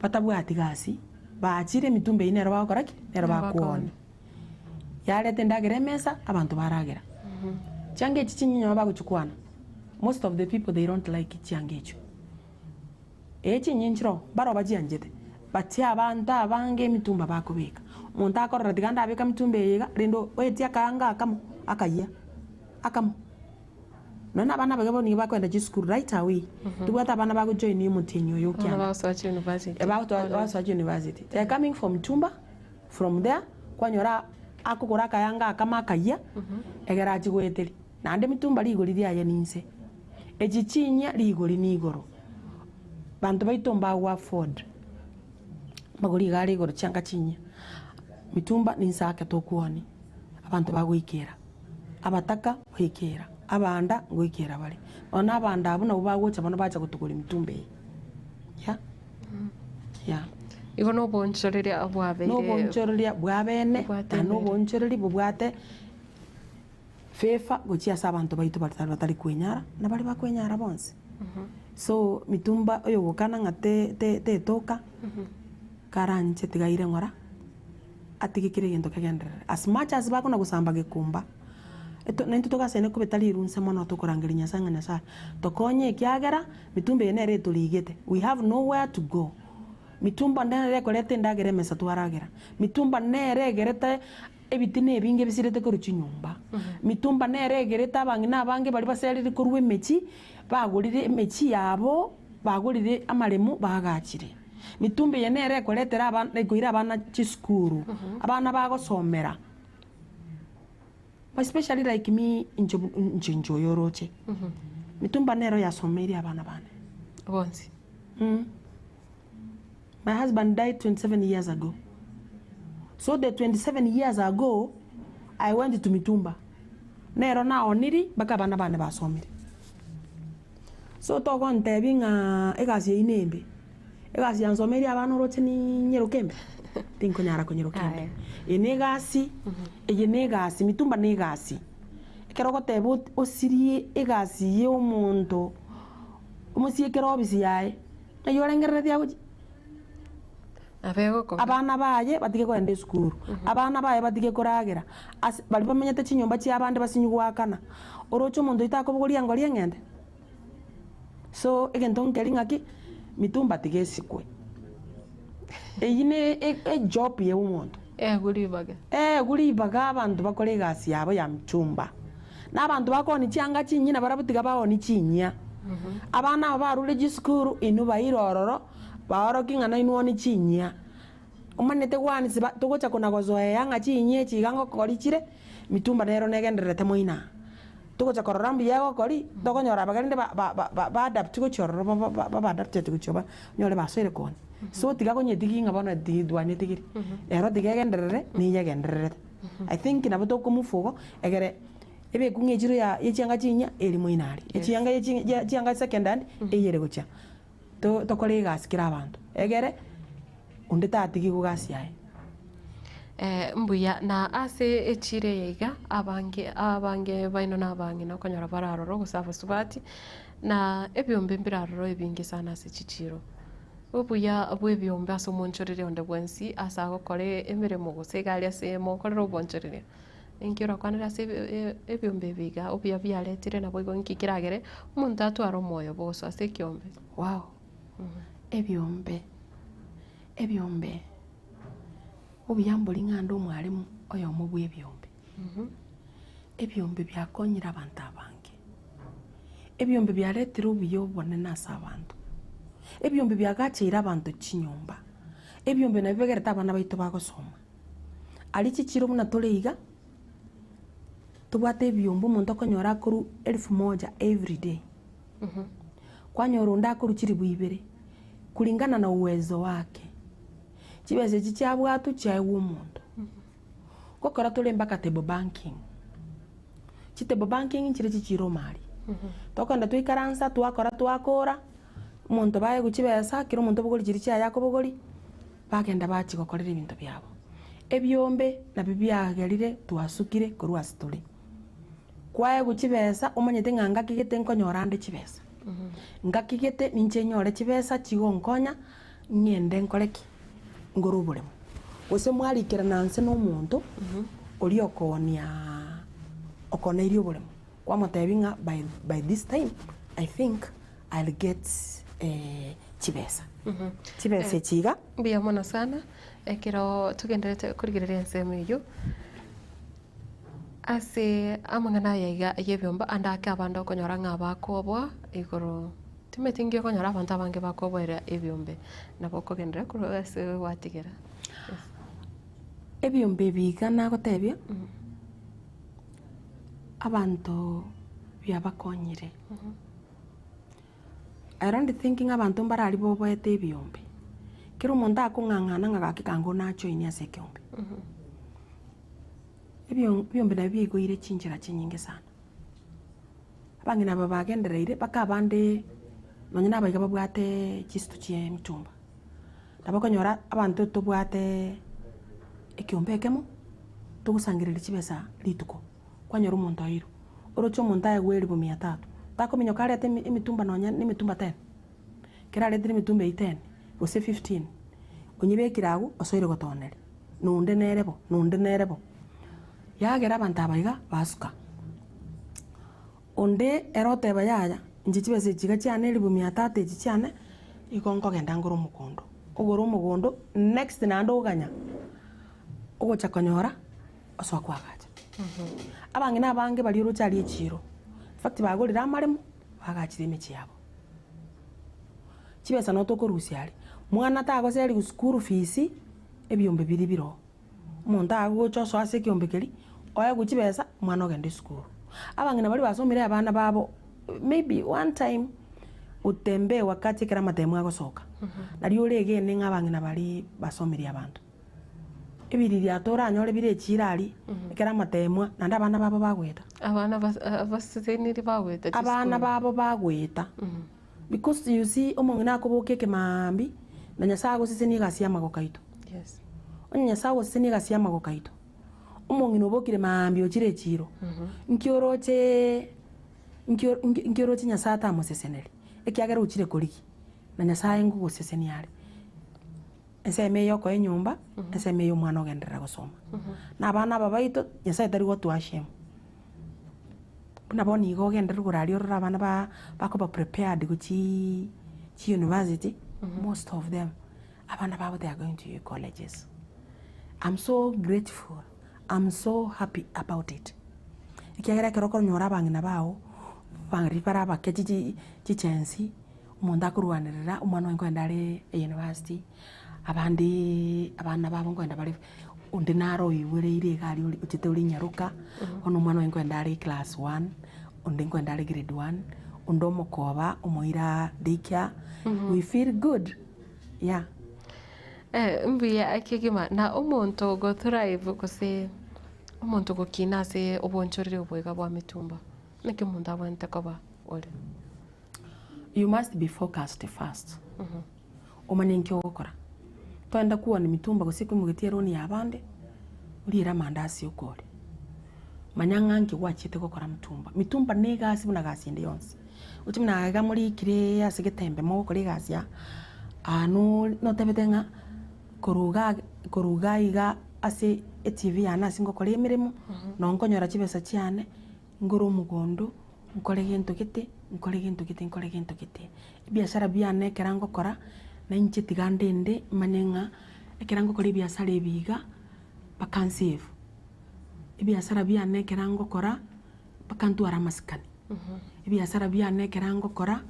batabwati gasi, baachire emitumba eyio nero bagokora ki? Nero bakooni. Yareta endagera emesa, abanto baragera. Chianga echi chinyinyi bagochikwana, most of the people they don't like chianga echio. Ee chinyinyi nchiroo, baroo bachianchete, but abanto abange emitumba bakobeka. Omonto akorora tiga ndabeka emitumba eye iga, rende oetie akaanga akamo, akayia, akamo. Nonya na abana abake bono nigo bakoenda chisukuru right away, tobwate abana bagojoin omotienyi oyo Abana okianda. bagosoa chiuniversity. Bagosoa chiuniversity. They are coming from Tumba, from there, kwanyora akogora akayanga akamo akayia, egere achie goeteria. Naende mitumba rigori riaye ninse, echi chinyia rigori nigoro. Banto baito mbago afford, amagori iga are igoro chianga chinyia. Mitumba ninse ake tokuoni, abanto bagoikera, abataka goikera, abanda ngoikera bare. Bono abanda abwo nabwo bagocha bono bacha gotogoria mitumba eye, yeah, yeah. Igo na oboonchoreria bwabeire. Na oboonchoreria bwabene, Bobwate na embere. oboonchoreri bobwate favor gochia ase abanto baito baria batari kwenyara, na baria bakwenyara bonsi. So mitumba oyogokana ng'a te- te- tetoka, karanche tiga aire ng'ora, atige kera egento kegenderere. As much as bakona gosamba gekumba, eto naintwe togasaine kobeta rirunse mono tokorangeria Nyasaye ng'a Nyasaye, tokonye ekiagera, mitumba eye nere etorigete, we have nowhere to go. Mitumba nere ekoreta endagera emesa twaragera, mitumba nere egerete Ebitina ebinge bisirete korwa chinyomba. Mitumba nere egerete abang'ina abange baria baserire korwa emechie, bagorire emechie yabo, bagorire amaremo baagachire. Mitumba eye nere ekoretera abana ekoira abana chisukuru, abana bagosomera. Especially like me inche inche inche oyo oroche. Mitumba nero yasomeirie abana bane. Bonsi. My husband died 27 years ago so the 27 years ago I went to mitumba nero naoniri mpaka abana bane basomire. So togontebia ng'a egasi eyio nembe, egasi yansomeirie abana oroche ninyeroke embe? Tinkonyara konyeroka embe. Eye na egasi, eye na egasi, mitumba na egasi. Ekero ogoteba ot osirie egasi ya omonto, omosiekere obisi yaye. Ng'ai orengereretie agochia? Abe gokong'a. Abana baye batige kogenda esukuru, abana baye batige koragera, ase baria bamenyete chinyomba chi'abande basinywe goakana. Oroche omonto oyio takobogoria engori eng'ende? So, egento nkeri ng'aki, mitumba tiga esikwe. Eyio ne e- ejob ya omonto. Eegwe ribaga. Eegwe ribaga abanto bakore egasi yabo ya mchumba. Na abanto bakooni chianga chinyia nabarabwo tiga baonie chinyia. Abana aba barure chisukuru inwe baire ororo, baorokie ng'a nainwe onie chinyia. Omanyete gwansi ba togocha kona gosoeya ng'a chinyia echi iga ngokori chire, mitumba nero negendererete moino aa. Togocha korora mbuya egokori, tokonyora abageni rende ba ba ba ba adapt gochia ororo ba ba ba adapted gochia ba onyore basoire koonia. So tiga konyetigia ng'a bono ti twanyetigire, ero tiga egenderere, niyegendererete. I think nabo tokomove igo, egere ebekwe ng'a echiro ya ya chianga chinyia eri moino aria, echianga ya chi ya chianga second hand, eyere gochia. To tokore egasi kera abanto, egere onde tatigigwe gasi yaye. Mbuya, na ase echiro eye iga, abange abange baino na abang'ina okonyora bare aroro gose abasubati, na ebiombe mbire aroro ebinge sana ase chichiro. Obuya bwa ebiombe ase omonchoreria onde bwensi ase agokora emeremo gose iga aria ase mokorera obonchoreria, ninki orakwanere ase ebiombe ebi iga, obuya biaretire naboigo inki keragere omonto atware omoyo bogosoa ase ekiombe. Wow! Ebiombe, ebiombe. Obuya mbori ng'a ande omwalimu oyomo bw'ebiombe. Ebiombe biakonyire abanto abange. Ebiombe biaretire obuya obonene ase abanto. Ebiombe biagacheire abanto chinyomba. Ebiombe nabio bigerete abana baito bagosoma. Aria chichiro buna tore iga, tobwate ebiombe omonto okonyora akorwa elfu moja everyday. Kwanyora onde akorwa chilifu ibere, kulingana na uwezo wake. Chibesa echi chiabwatwa chiaegwa omonto. Gokora tore mpaka table banking. Chitable banking nchire chichire omari. Tokogenda twaikaransa twakora twakora, omonto baegwa chibesa, kera omonto obogori chiria chiaye akobogori, bagenda bachia gokorera ebinto biabo. Ebiombe nabio biagerire twasukire korwa ase tore. Kwaegwa chibesa omanyete ng'a ngaki gete nkonyora ande chibesa, ngaki gete ninche nyore chibesa chigonkonya. Ng'ende nkore ki? Ngore oboremo. Gose mwarikerana nse nomonto oria okoonia okooneirie oboremo, kwamotebia ng'a by by this time I think I'll get chibesa. Chibesa echi iga. Mbuya mono sana, ekero togendererete korigereria ensemo eyio, ase amang'ana aya iga y'ebiombe ande ake abande okonyora ng'a bakoboa igoro. Timanyeti inki okonyora abanto abange bakoboera ebiombe, nabo okogenderera korwa ase gwatigera. Ebiombe ebi iga nagotebia, abanto biabakonyire. I don't think ng'a abanto mbararia boboete ebiombe. Kera omonto akong'ang'ana ng'a gaki kango najoinie ase ekeombe. Ebiombe nabio biaigoire chinchera chinyinge sana. Abang'ina aba bagendereire mpaka abande nonye na abaiga babwate chisito chi'emitumba. Nabo okonyora abanto tobwate ekiombe ekemo, togosangereria chibesa rituko, kwanyora omonto oirwe. Oroche omonto aegwe elifu mia tatu, takominyoka arete emi emitumba nonye na emitumba ten, ekero aretire emitumba eywo ten, gose fifteen, onyebekire agwo osoire gotoneria, na onde nere bo, na onde nere bo. Yagera abanto aba iga basuka. Onde ere oteba yaya, inche chibesa echi iga chiane elifu mia tatu echi chiane, igo nkogenda ngore omogondo. Ogore omogondo, next naende oganya, ogocha konyora, osoa koagacha. Abang'ina abange baria oroche aria echiro, in fact bagorire amaremo, bagachire emechie yabo. Chibesa noo tokorusia aria, mwana tagoseriwa school fees, ebiombe biria bire oo. Omonto agocha osoa ase ekeombe keria, oegwe chibesa, omwana ogende esukuru. Abang'ina baria basomire abana babo, maybe one time, otembee wakati ekero amatemo agosoka, nario oregene ng'a abang'ina baria basomirie abanto. Ebiririato oranyore bire echiro aria, ekero amatemwa, naende abana babo bagoeta. Abana bas- abaseseniri bagoeta Abana chisukuru. babo bagoeta. Because you see, omong'ina akoboka ekemaambia, na Nyasaye agosesenie egasi y'amagoko aito. Yes. Onye Nyasae agosesenia egasi y'amagoko aito, omong'ina obokire maambia ochire echiiro, nki oroche nki nki oroche Nyasae atamoseseneri? Ekiagera ochire korigia, na Nyasae ngogosesenia are. Ensemo eye okoa enyomba, ensemo eye omwana ogenderera gosoma. Na abana aba baito, Nyasae tari gotoa shame. Buna bono igo ogenderere igoro aria orore abana ba bakoba prepared gochiiii chiuniversity, most of them. Abana babo they are going to colleges. I'm so grateful, I'm so happy about it. Ekiagera ekero okonyora abang'ina bao, baria bare abake chichi chichensi, omonto akorwanerera omwana oye nkoenda are university, abandeeee abana babo nkoenda bare, onde naro oiboreire iga aria ori ochete ore nyaroka, bono omwana oye nkoenda are class one, onde nkoenda are grade one, onde omokoba omoira daycare, we feel good. Yeah. Eh, mbuya kegima na omonto go thrive gose omonto gokina ase obonchoreri oboiga bwa mitumba, naki omonto abwenerete koba ore? You must be focused first. Omanye nki ogokora. Toenda kuona mitumba gose koimogetia eroni ya abande. Oriere amandasi okore. Manya ng'a nki gwachiete gokora mitumba. Mitumba na egasi buna gasi ende yonsi. Oche buna iga morikire ase getembe mogokora egasi aa, aa no notebete ng'a korwa igaa korwa igaa iga ase etv yane ase ngokora emeremo, noo nkonyora chibesa chiane, ngore omogondo, nkore gento gete, nkore gento gete, nkore gento gete. Ebiasara biane ekero ngokora, na inche tiga ndende manye ng'a ekero ngokora ebiasara ebi iga, mpaka nsave. Ebiasara biane ekero ngokora, mpaka ntware amasikani. Ebiasara biane ekero ngokora,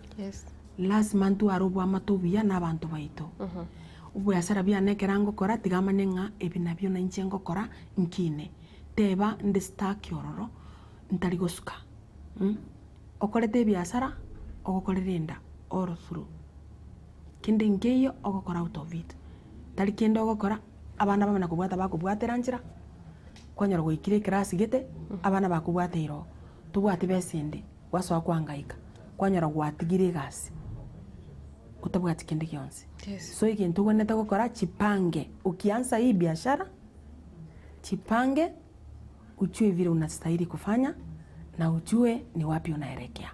lasima ntware oboamate obuya na abanto baito. Obiasara biane ekero ngokora, tiga manye ng'a ebi nabio nainche ngokora nkine. Teba nde stuck ororo, ntari gosuka Okorete ebiasara, ogokorera enda all through. Kende nkeiyo ogokora out of it. Tari kende ogokora, abana bamanya kobwata bakobwatera nchera, kwanyora goikire eclass gete, abana bakobwateire oo, tobwati besa ende, gwasoa koangaika, kwanyora gwatigire egasi, otabwati kende gionsi. So egento ogwenerete gokora, chipange, ukianza hii biashara, chipange. Ujue vile unastahili kufanya na ujue ni wapi unaelekea.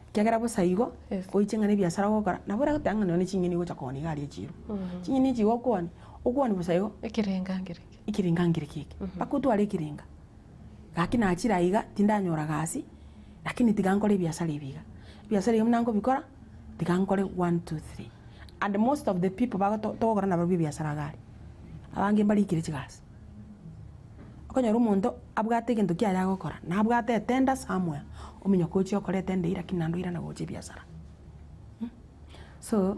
Ekiagera bosa igo, oiche ng'a na ebiasara ogokora, nabo oragoteba ng'a nonye ne ching'eni ogocha koonia iga aria echiro. Ching'eni echi igo okoonia, okoonia bosa igo, Ekerenga nkereke. ekerenga nkereke eke, mpaka otware ekerenga. Gaki nachire aiga, tindanyora gasi, lakini tiga nkore ebiasara ebi iga. Ebiasara ebi buna nkobikora, tiga nkore one, two, three. And most of the people bagoto togokora nabarobwo ebiasara iga aria, abange mbarikire chigasi. Okonyora omonto abwate egento kiaye agokora, nabwate etenda somewhere, ominyoka ochie okore etenda eywo lakini naende oirane gocha ebiasara So,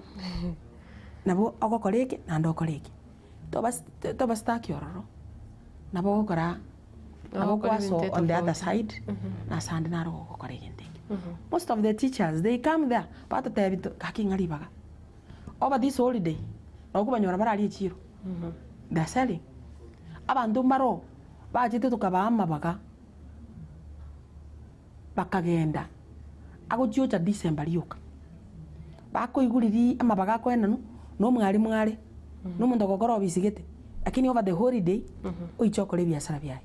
nabo ogokora eke naende okore eke, toba toba stuck ororo, nabo ogokora nabo Ogokora okwaso ebinto on the other tofauti. side, nase ande naro ogokora egento ekio. Most of the teachers they come there, batotebia to gaki ng'a ribaga, over this holiday, nabo okobanyora bare aria echiro. They are selling. Abanto mbaro bachete tokabaa amabaga, bakagenda, agochiocha December rioka. Bakoigwa riria amabaga akoenanwa, na omwalimu are, na omonto ogokora ofisi gete, lakini over the holiday, oiche okore ebiasara biaye.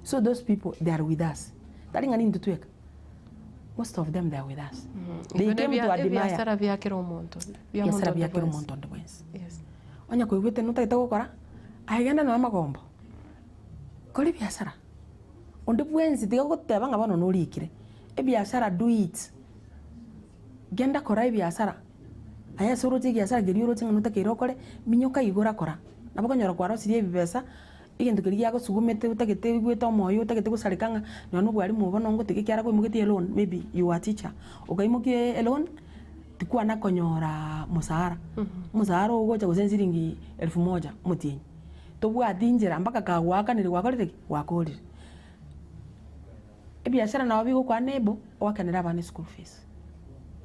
So those people they are with us. Tari ng'a nintwe tweka, most of them they are with us. They Igo came nebia to admire. ebiasara bia kera omonto, bia monto Ebiasara onde bia kera bwensi. omonto onde bwensi. Yes. Onye koigwete notagete gokora, aye genda nonya amagombo, kora ebiasara. Onde bwensi tiga goteba ng'a bono norikire, ebiasara do it. Genda kora ebiasara, aye ase oroche egiasara keria oroche ng'a notakeire okore, minyoka igora kora. Nabo okonyora kwarosirie ebibesa, egento keria giagosugumete otagete oigwete omoyo otagete gosareka ng'a nonya na obwarimu obo nongotiga ekiagera kwaimogetie eloan maybe you are teacher, okaimokia eloan. Tikwana konyora mosara, omosara ogocha gose nsiringi elfu moja omotienyi, tobwati nchera mpaka kagoakanire gwakorire ki? Gwakorire. Ebiashara nabo bigokoa enable oakanere abana eschool fees,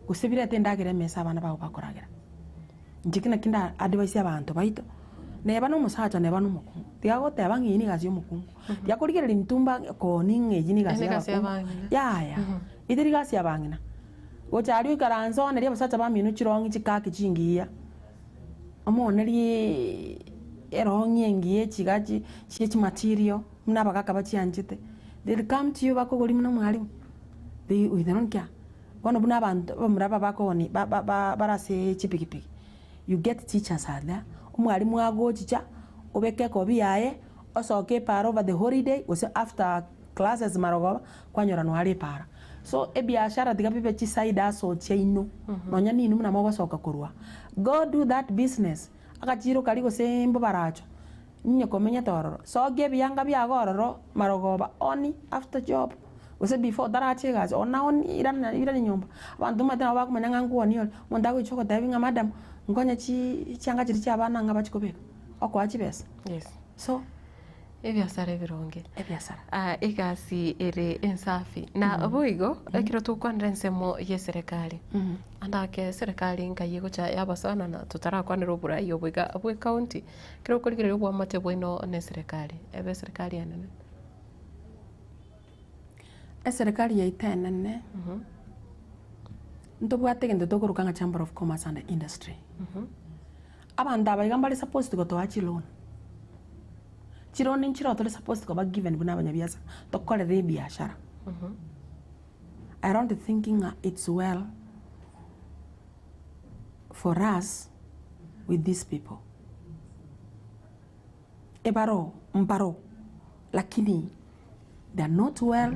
gose birete endagera emesa abana bago bakoragera. Inche ki naki nda advise abanto baito, neba na omosacha neba na omokungu, tiga goteba ng'a eye ne egasi ya omokungu, tiga korigereria mitumba koonia ng'a eyio ne egasi ya abakungu, yaya, etari gasi ya abang'ina. Gocha aria oikaranse oonerie abasacha bamino chirong'i chikaki chingiya, omoonerie erong'i engiya echiga chi chie chimaterial buna abagaka bachianchete, they'll come to you bakogoria buna omwalimu, they we don't care. Bono buna abanto abamura aba bakoonia ba ba ba bare ase chipikipiki, you get teachers are there, omwalimu agochicha, obeke ekobi yaye, osoke epara over the holiday gose after classes marogoba, kwanyora noare epara. So ebiashara tiga bibe chiside hustle chiaino, nonya ninwe buna mogosoka korwa. Go do that business, agachiro karia gose mbobaracho, ninye komenyete ororo, sokia ebianga biago ororo marogoba oni after job, gose before otaracha egasi ona oni irana irane nyomba. Abanto omanyete nabo bakomanya ng'a nkooni ore, omonto agoicha ogotebi ng'a madam, nkonye chii chianga chiria chia abana ng'a bachie kobeka, okoa chibesa. Yes. So. Ebiasara ebironge. Ebiasara. Ah, egasi ere ensafi. Na boigo, ekero togokwanera ensemo y'eserekari, ande ake eserekari nkai egocha yabasana na totarakwanera oborai obo iga bwa ecounty, ekero okorigereria oboamate bwaino na eserekari, ebe eserekari enene. Eserekari yaito enene, ntobwate egento tokoroka ng'a chamber of commerce and industry. Abanto aba iga mbare supposed gotoa chiloan. Chironi nchiroo tore supposed koba given buna abanyabiasara, tokorere ebiashara. I don't think ng'a it's well for us with these people. Ebaro mbaro lakini they are not well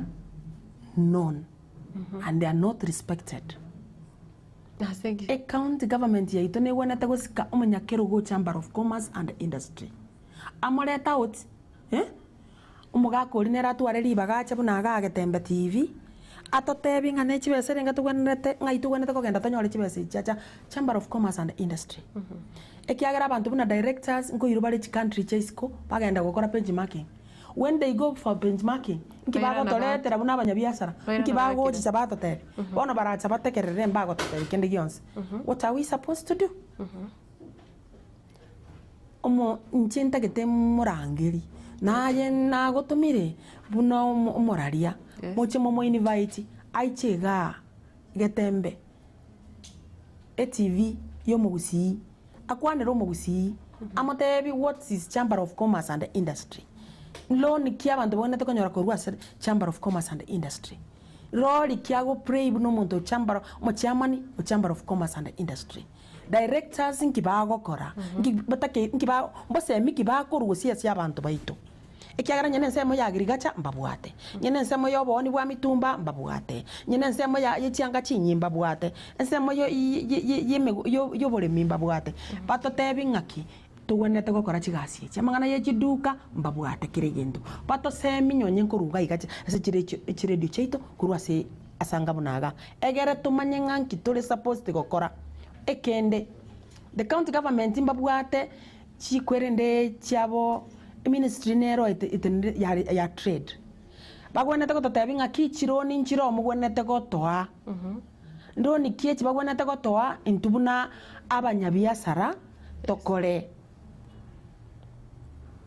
known and they are not respected. Ecounty government yaito negwenerete gosika omonyakerogo o chamber of commerce and industry. Amorete out eh, omogaka oria nere atware ribaga ache buna igaa Getembe TV, atotebie ng'a ne chibesa erenge togwenerete ng'ai togwenerete kogenda tonyore chibesa echi chiacha Chamber of Commerce and Industry. Ekiagera abanto buna directors nkoirwa bare chicountry chia isiko bagenda gokora benchmarking. When they go for benchmarking, nki Bairana bagotoretera buna abanyabiasara, nki Bairana bakire. bagochicha batotebia? Bono baracha bategerere mbagototebia kende gionsi. What are we supposed to do? Omo inche ntagete morangeri, naye nagotomire buna omo omoraria, moche momo invite aiche igaa getembe etv ya omogusii, akwanere omogusii, amotebi what is chamber of commerce and industry, loan ki abanto bagwenerete konyora korwa ase chamber of commerce and industry, rori ki ago pray buna omonto o chamber omochairman o chamber of commerce and industry. Directors nki bagokora, nki batake nki ba mbosemi ki bakorusia ase abanto baito. Ekiagera onye nensemo ya agriculture mbabwate, onye nensemo ya obooni bwa mitumba mbabwate, onye nensemo ya ye chianga chinyi mbabwate, ensemo yo ye ye ye ya oboremi mbabwate. Batotebi ng'aki togwenerete gokora chigasi echi, amang'ana ya chiduka mbabwate kera egento. Batosemi nonye nkoruga iga ase chirecho chiredio chiaito korwa ase ase anga buna igaa. Egere tomanye ng'a nki tore supposed gokora. Ekende, the county government mbabwate chikwerende chiabo eministry nero ete etenenere ya ya trade. Bagwenerete gototebia ng'aki chironi nchire mogwenerete gotoa, ndoni ki echi bagwenerete gotoa intwe buna abanyabiasara tokore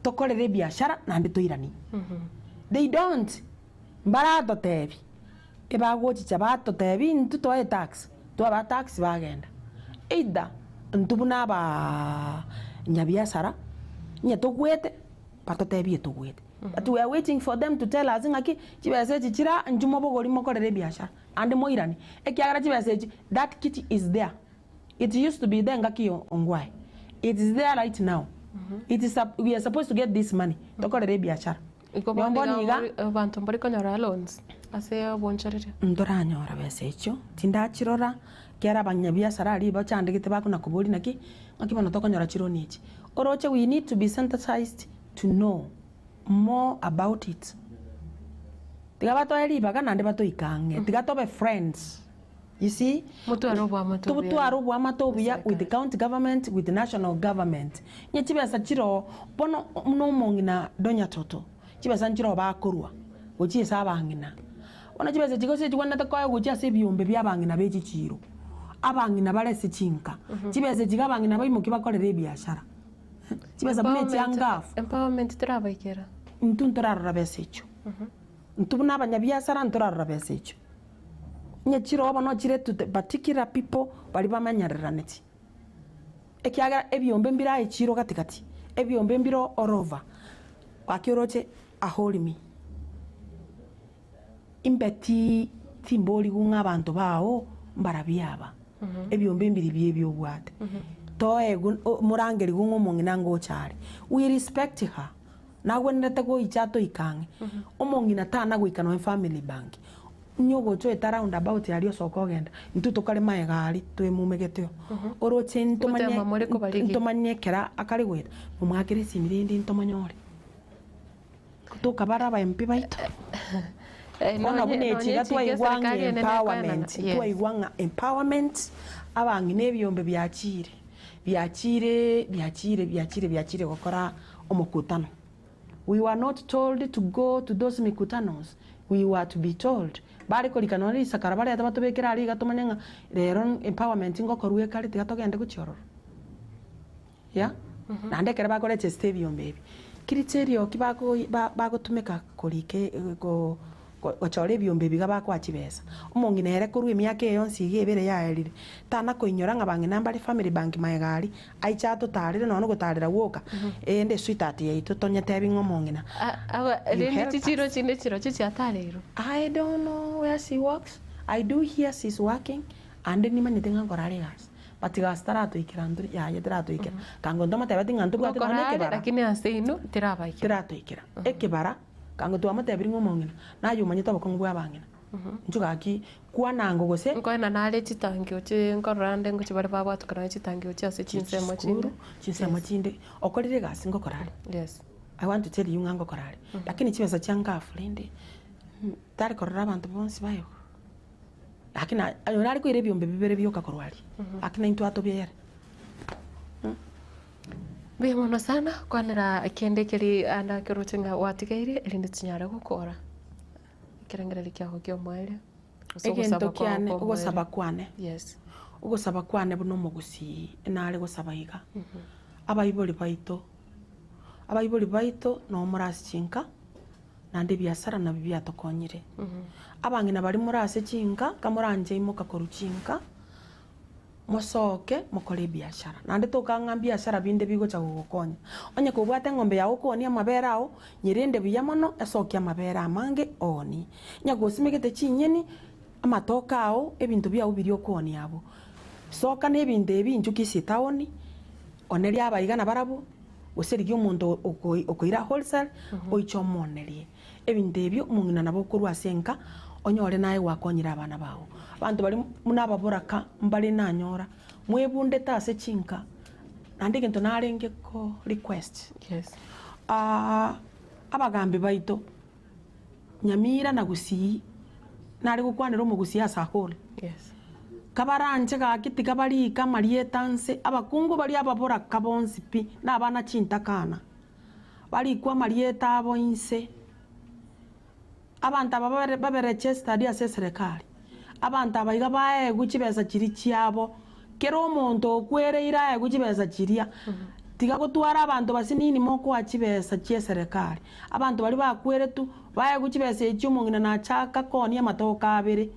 tokorere ebiashara naende toiranie. They don't, mbaratotebie. Ebagochicha batotebia intwe toe etax, twabaa tax bagenda. Either intwe buna abanyabiasara onye togwete batotebie togwete. But we are waiting for them to tell us ng'aki chibesa echi chire aa inchuo mobogori mokorere ebiashara naende moiranie ekiagera chibesa echi that kitty is there. It used to be there engaki ya Ongwae, it is there right now. It is we are supposed to get this money tokorere ebiashara. Igo Nyomba bono bono iga iga. abanto mbari konyora loans ase obonchoreria. Ntoranyora besa echio, tindachirora, ekiagera abanyabiasara aria bachandegete bakona koboria naki, ng'aki bono tokonyora chironi echi. Oroche we need to be sensitized to know more about it. Tiga batoe ribaga naende batoike ang'e, tiga tobe friends. You see? Motware oboamate obuya. Totware oboamate obuya with the county government, with the national government. Onye chibesa chiroo, bono buna omong'ina Donya Toto, chibesa nchiroo bakorwa gochia ase abang'ina. Bono chibesa echi gose chigwenerete koegwa gochia ase ebiombe bia abang'ina be chichiro, abang'ina bare ase chinka. Chibesa echi iga abang'ina baimokia bakorere ebiashara. Chibesa buna echi angafu. Empowerment terabaikera. Intwe ntorarora besa echio. Intwe buna abanyabiasara ntorarora besa echio. Onye chiroo bono chire to the particular people baria bamenyereraneti. Ekiagera ebiombe mbire aye chiro gati gati, ebiombe mbire all over, gaki oroche ahorimi. Imbe ti timborigwe ng'a abanto bao mbarabio aba, ebiombe mbiri bie ebi obwate. Toegwe morangerigwe ng'a omong'ina ngocha are. We respect her. Nagwenerete goicha atoike ang'e. Omong'ina tana goika nonya family bank. Onye ogocha oeta round about aria osoke ogenda, intwe tokare magega aria twemumegete oo. Oroche ntomanye Gotema more kobarigia. ntomanye ekero akare goeta, momwakere esimi rende ntomonyore. Tokabara aba MP baito. Bono buna echi iga twaigwa ng'a empowerment, twaigwa ng'a empowerment, abang'ina ebiombe biachire, biachire biachire biachire biachire gokora omokutano. We were not told to go to those mikutanos, we were to be told. Bare korika nonya risakara barete batobekere aria iga tomanye ng'a rero empowerment ngokorwa ekare tiga togende gochia ororo. Yeah? Naende ekero bakoregesta ebiombe ebi, criteria ki bako ba bagotumeka korika ko. Gochora ebiombe ebi iga bakoa chibesa. Omong'ina ere korwa emiaka eye yonsi iga ebere yaerire, tana koinyora ng'a bang'ina mbare family bank magega aria, aiche atotarere nonya nogotarera gwoka, erinde esweetheart yaito tonyetebi ng'a omong'ina, you Rende help us. chichiro chinde chirochio chiatareirwe. I don't know where she works, I do hear she's working, ande nimanyete ng'a nkora are egasi, but gasi taratoikera intwe yaya teratoikera, kango ntomotebeti ng'a ntobwate nonya Ngokora are ekebara. lakini ase inwe terabaikera. Teratoikera, ekebara. Kango twamotebirie ng'a omong'ina naye omanyete obokong'u bw'abang'ina, inchuo gaki kwana ango gose. Nkoena nare chitangi oche nkorora ande ngochia bare babwatokana nonya chitangi gochia ase chinsemo chinde. Chisukuru, chinsemo chinde, okorire egasi ngokora are. Yes. I want to tell you ng'a ngokora are, lakini chibesa chia ngafu rende, tari korora abanto bonsi baye igo. Lakini aye orare koira ebiombe bibere bioka korwa aria, lakini naintwe atobiere. Mbuya mono sana kwanera kende keri ande ake oroche ng'a gwatigaire erinde tinyare gokora ekerengererio kiago kia omoerio gose Egento ogosaba kwao kiane kwa omoerio. ogosaba kwane, Yes. ogosaba kwane buna omogusii nare gosaba iga, abaibori baito, abaibori baito noo more ase chinka, naende ebiasara nabio biatokonyire. Abang'ina baria more ase chinka, kamoranche imoka korwa chinka, Mosoke mokore ebiashara, naende tokang'a mbiashara binde bigocha gogokonya. Onye kobwate eng'ombe yao okoonie amabere ao, nyerende buya mono esokie amabere amange oonie. Onye gosimegete chinyeni, amatoke ao, ebinto biao biria okoonia abwo. Soka na ebinto ebi inchuo Kisii town, onerie abaiga nabarabwo, gose rigia omonto okoira wholesale, oiche omoonerie. Ebinto ebio omong'ina nabo okorwa ase enka, onyore naye gwakonyire abana bao. Abanto baria buna ababoraka mbare nanyora, mwebundete ase chinka, naende egento narenge ko request, Yes. abagambi baito, Nyamira na Gusii, nare gokwanera omogusii as a whole, Yes. kabaranche gaki tiga barike amarieta nse, abakungu baria ababoraka bonsi pi, na abana chintakana. Barikwe amarieta abo inse. Abanto aba babere babe registered ase eserekari. Abanto aba iga baegwe chibesa chiria chiabo, kera omonto okwereire aegwe chibesa chiria. Tiga gotwara abanto basinini mokoa chibesa chia eserekari. Abanto baria bakweretwe, baegwe chibesa echio omong'ina nachaka koonia amatoke abere.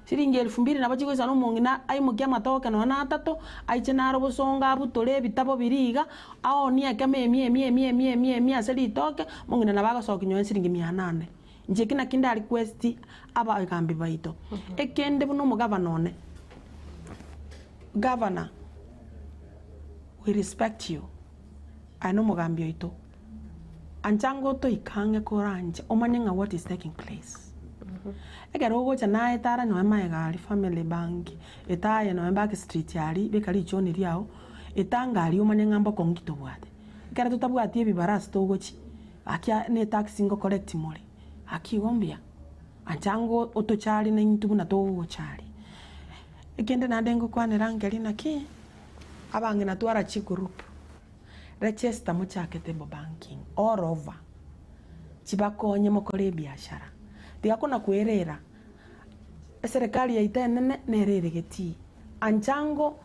Chiringi elfu mbili nabo chigoisana omong'ina aimokie amatoke nonya na atato, aiche naro bosongo abutore ebitabo biria iga, aoonie ekemo emia emia emia emia emia emia ase ritoke, omong'ina nabo agosokia nonya chiringi mia nane. Inche eki naki nda request abagambi baito. Ekende buna omogavana one, governor, we respect you, aye na omogambi oito, ancha ango otoike ang'e koranche omanye ng'a what is taking place. Ekero ogocha naye tara nonya magega aria family bank, etaye nonya back street aria, beka richoni riago, etanga aria omanye ng'a mbokong'u ki tobwate. Ekero totabwati ebibara ase togochia, gaki na etaxi ngo collect more, gaki igo mbuya, ancha ango otochari naintwe buna togogocharia. Ekende naende ngokwanera nkeri naki, abang'ina twara chigroup, register mochake table banking all over. Chibakonye mokore ebiashara. Tiga kona kwerera, eserekari yaito enene nere ere getii. Ancha ango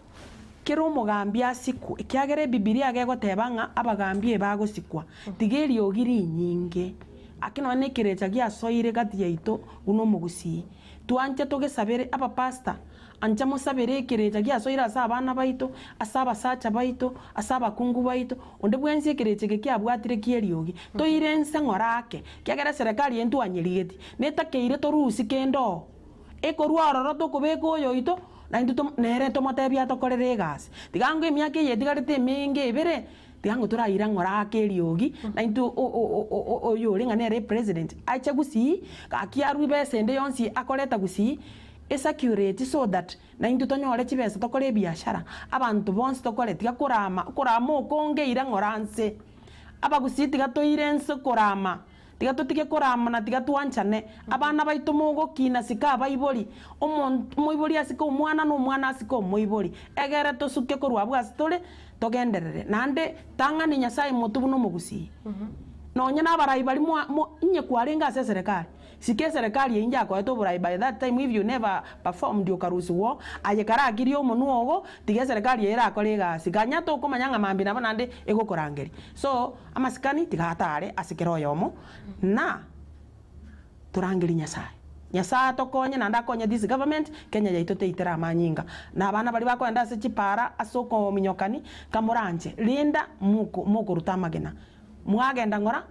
kera omogambi asikwe, ekiagera ebibilia iga egoteba ng'a abagambi ebagosikwa, tiga eriogi rinyinge. Ake nonya na ekerecha giasoire gati yaito buna omogusii. Twanche togesabere abapastor, Ancha mosabere ekerecha giasoire ase abana baito, ase abasacha baito, ase abakungu baito, onde bwensi ekerecha eke kiabwatire ki'eriogi. Toire ense ng'ora ake, ekiagera eserekari eye ntwanyerigeti, netakeire torusie kende oo. Ekorwa ororo tokobeka oyoito, naintwe tom nere tomotebie atokorere egasi. Tiga ango emiaka eye etigarete emenge ebere, tiga ango toraira ng'ora ake eriogi, naintwe oyore ng'a nere epresident, ache gusii, gaki arwe ebesa ende yonsi akoreta gusii, Esecurate so that naintwe tonyore chibesa tokore ebiashara, abanto bonsi tokore tiga korama, okorama okonge ira ng'ora nse. Abagusii tiga toire nse korama, tiga totige korama na tiga twanchane. Abana baito mogokina sika abaibori, omonto omoibori asike omwana na omwana asike omoibori, egere tosuke korwa abwo ase tore, togenderere. Naende tang'ani Nyasaye motwe buna omogusii. Nonye na abarai baria mwa mwa inye kwarenge ase eserekari. Sika eserekari eye injakoete oborai by that time if you never performed okarusigwa oo, aye karakirie omonwa ogo tiga eserekari eye erakore egasi ganya tokomanya ng'a mambia nabo naende egokorangeria. So amasikani tiga atare ase kera oyomo na. Torangerie Nyasae. Nyasae atokonye naende akonye this government, Kenya yaito teitera amanyinga. Na abana baria bakoenda ase chipara ase okominyokani, kamoranche, rinda moko mokoruta amagena. Mwagenda ng'ora,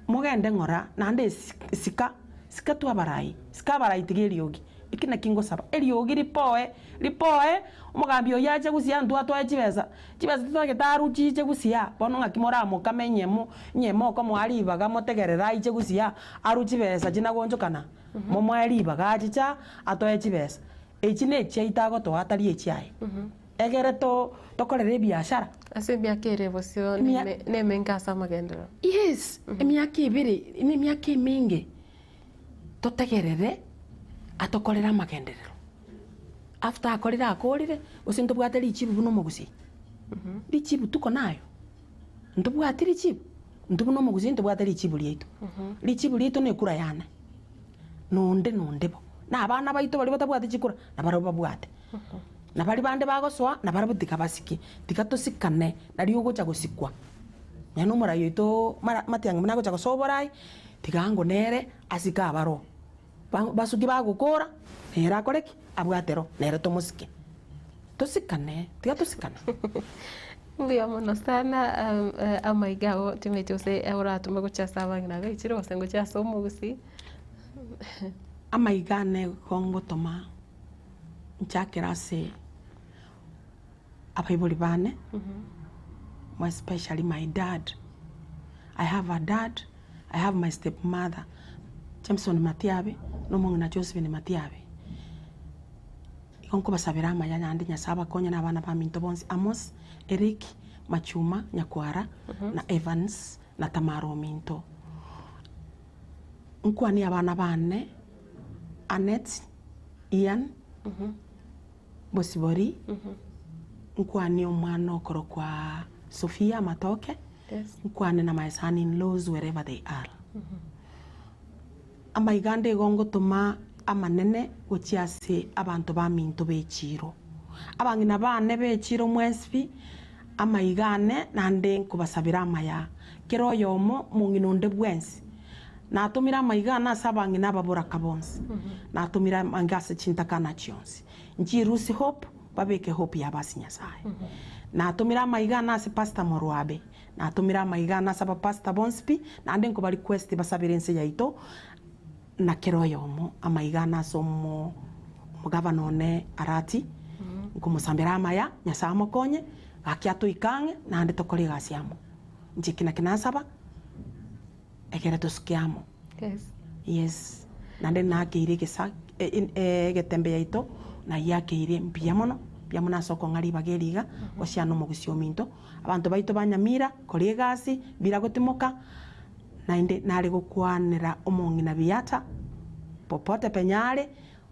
mogende ng'ora, naende sika, sika tu abarai, sika abarai tiga eriogi. Eki naki ngosaba, eriogi ripoe, ripoe, omogambi oyio ache gusii intwe atoe chibesa, chibesa totagete arwe chiche gusii aa, bono ng'aki moramokame inye mo inye mokomoa ribaga motegerere aiche gusii aa, arwe chibesa chinagonchokana, momoe ribaga achiche aa, atoe chibesa. Echi ne echiaito agotoa atari echiaye, egere to tokorere ebiashara. Ase emiaka ere bosio Emia- neme nemenge ase amagenderero. Yes, emiaka ebere, na emiaka emenge. Totegerere atokorere amagenderero. After akorire akorire, gose ntobwate richibu buna omogusii? Richibu tuko nayo? Ntobwati richibu? Intwe buna omogusii ntobwate richibu riaito. Richibu riaito na ekura yane, na onde na onde bo. Na abana baito baria batabwati chikura, nabarabwo babwate. Na baria bande bagosoa, nabarabwo tiga basike, tiga tosikane, nario ogocha gosikwa. Nonya na omorai oito mara matiang'i buna agocha gosoa oborai, tiga ango nere asike abaro. Ba basuki bagokora, nere akore ki? Abwate ro, nere tomosike. Tosikane, tiga tosikane. Mbuya mono sana amaiga ao timanyeti gose oratome gochia ase abang'ina baichire gose ngochia ase omogusii. Amaiga ane igo ngotoma nchakere ase abaibori bane, more especially my dad, I have a dad, I have my step mother, Jameson Matiabe, na omong'ina Josephine Matiabe. Igo nkobasabera amaya naende Nyasae abakonye na abana baminto bonsi, Amos, Eric, Machuma, Nyakwara, na Evans, na Tamara ominto. Nkwanie abana bane, Annette, Ian, Bosibori, nkwanie omwana okorokwa Sophia Matoke, nkwane na my son in laws wherever they are. Amaiga ande igo ngotoma amanene gochia ase abanto baminto b'echiiro. Abang'ina baane b'echiiro mwensi pi, amaiga ane naende nkobasabera amaya, kera oyomo mong'ina onde bwensi. Natomire amaiga ane ase abang'ina ababoraka bonsi, natomire amange ase chintakana chionsi. Nchirusie hope, babeke hope yabo ase Nyasae. Natomire amaiga ane ase Pastor Morwabe, natomire amaiga ane ase abapastor bonsi pi, naende nkoba request basabere ense yaito na kera oyomo amaiga ane ase omo omogavana one Arati, nkomosambera amaya, Nyasae amokonye, gaki atoike ang'e, naende tokore egasi amo. Inche eki naki nasaba. Ekero tosuke amo. Yes. Naende nakeire egesa egetembe yaito, nayiakeire mbuya mono, mbuya mono ase okong'a ribaga eri iga, gosiana omogusii ominto. Abanto baito ba Nyamira, kora egasi, mbira gotimoka, naende nare gokwanera omong'ina Biata, popote penye are,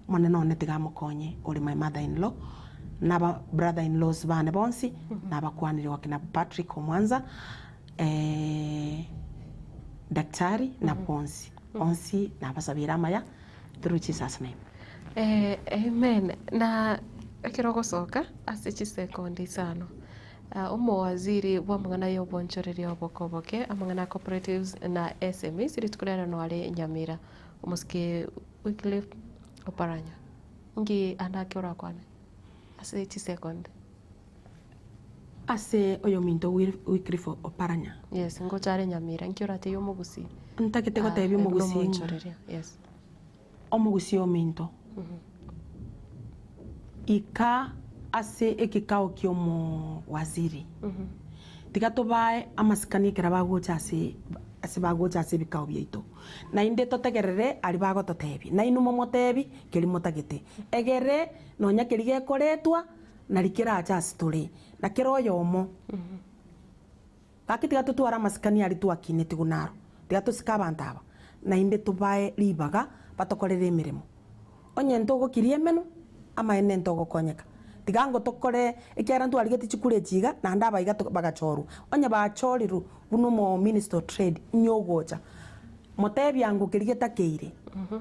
Omonene one tiga amokonye, ore my mother in law, na aba brother in laws bane bonsi, nabakwanire gokina Patrick Omwanza, Daktari na bonsi, bonsi nabasabeire amaya through Jesus name. Amen. Na ekero ogosoka ase chisekondi isano, omowaziri bw'amang'ana y'obonchoreria obokoboke, amang'ana a cooperatives na SMEs, rituko riarero noare Nyamira, omosike Wycliffe Oparanya, Inki ande ake orakwane ase chisekondi? Ase oyominto Wycliffe Oparanya. Yes, ngocha are Nyamira, inki oratebie omogusii? Ntagete gotebia omogusii ng'a Yes. omogusii ominto, ika ase ekekao kia omowaziri, tiga tobae amasikani ekero bagocha ase ase bagocha ase ebikao biaito. Naende totegerere aria bagototebia, nainwe momotebie keria motagete, egere nonya keria gekoretwa nari kerache ase tore, na kera oyomo. Gaki tiga totware amasikani aria twakinetigwe naro, tiga tosike abanto aba, naende tobae ribaga batokorere emeremo. Onye ntogokiria emenwa, amaene ntogokonyeka. Tiga ango tokore, ekiagera ntwarigetie chikura echi iga, naende aba iga bagachorwa. Onye bachorirwe buna omo minister of trade, inye ogocha, motebie ango keria getakeire,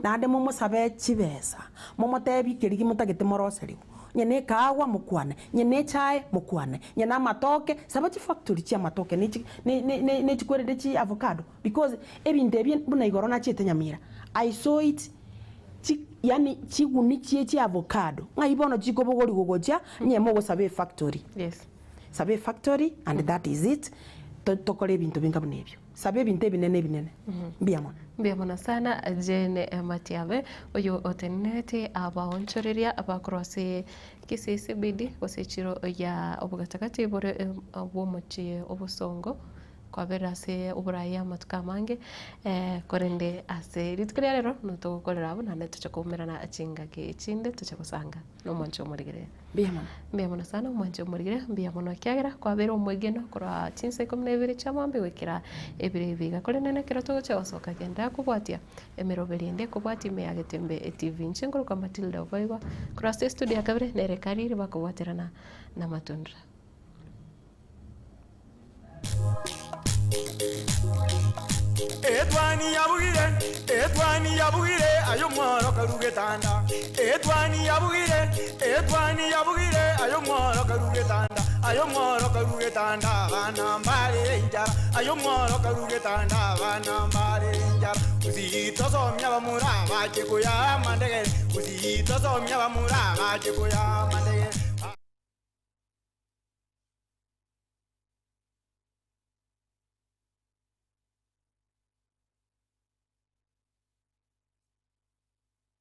naende momosabe chibesa, momotebie keria motagete moroserigwe. Onye na ekaagwa, mokwane. Onye na echae, mokwane. Onye na amatoke, saba chifactory chia amatoke ne chi ne ne ne chikwerende chi avocado because ebinto ebi buna igoro nachiete Nyamira, I saw it chi yaani chiguni chie chi avocado ng'ai bono chikobogorigwa gochia onye mogosaba efactory. Yes. Saba efactory and that is it, to tokore ebinto binga buna ebio. Saba ebinto ebinene ebinene. Mbuya mono. Mbuya mono sana Jane Matiabe, oyo otenenerete abaonchoreria abakorwa ase Kisii CBD gose echiro ya obogatagati bore bw'omochie obosongo kwaberire ase oboraai amatuko amange korende ase rituko ria rero notogokorera abwo naende toche koumerana chingaki chinde toche gosanga nomwancho omorigereria. Mbuya mono. Mbuya mono sana omwancho omorigire, mbuya mono ekiagera kwabeire omwegenwa korwa chinsa ikomi na ibere chia mambia goikera ebiro ebi iga. Korende nekero togochia gosoka genda kobwatia emeroberi ende ekobwatia ime ya Getembe TV. Inche nkorokwa Matilda Oboigwa, korwa ase estudio ya kabere nere Kariri bakobwaterana na Matundura. Etwani yabugire, etwani yabugire, aye omworo karu getanda. Etwani yabugire, etwani yabugire, aye omworo karu getanda. Aye omworo karu getanda, abana mbare enchara. Aye omworo karu getanda, abana mbare enchara. Gusii tosomia bamura bache koya amandegere. Gusii tosomia bamura bache koya amandegere.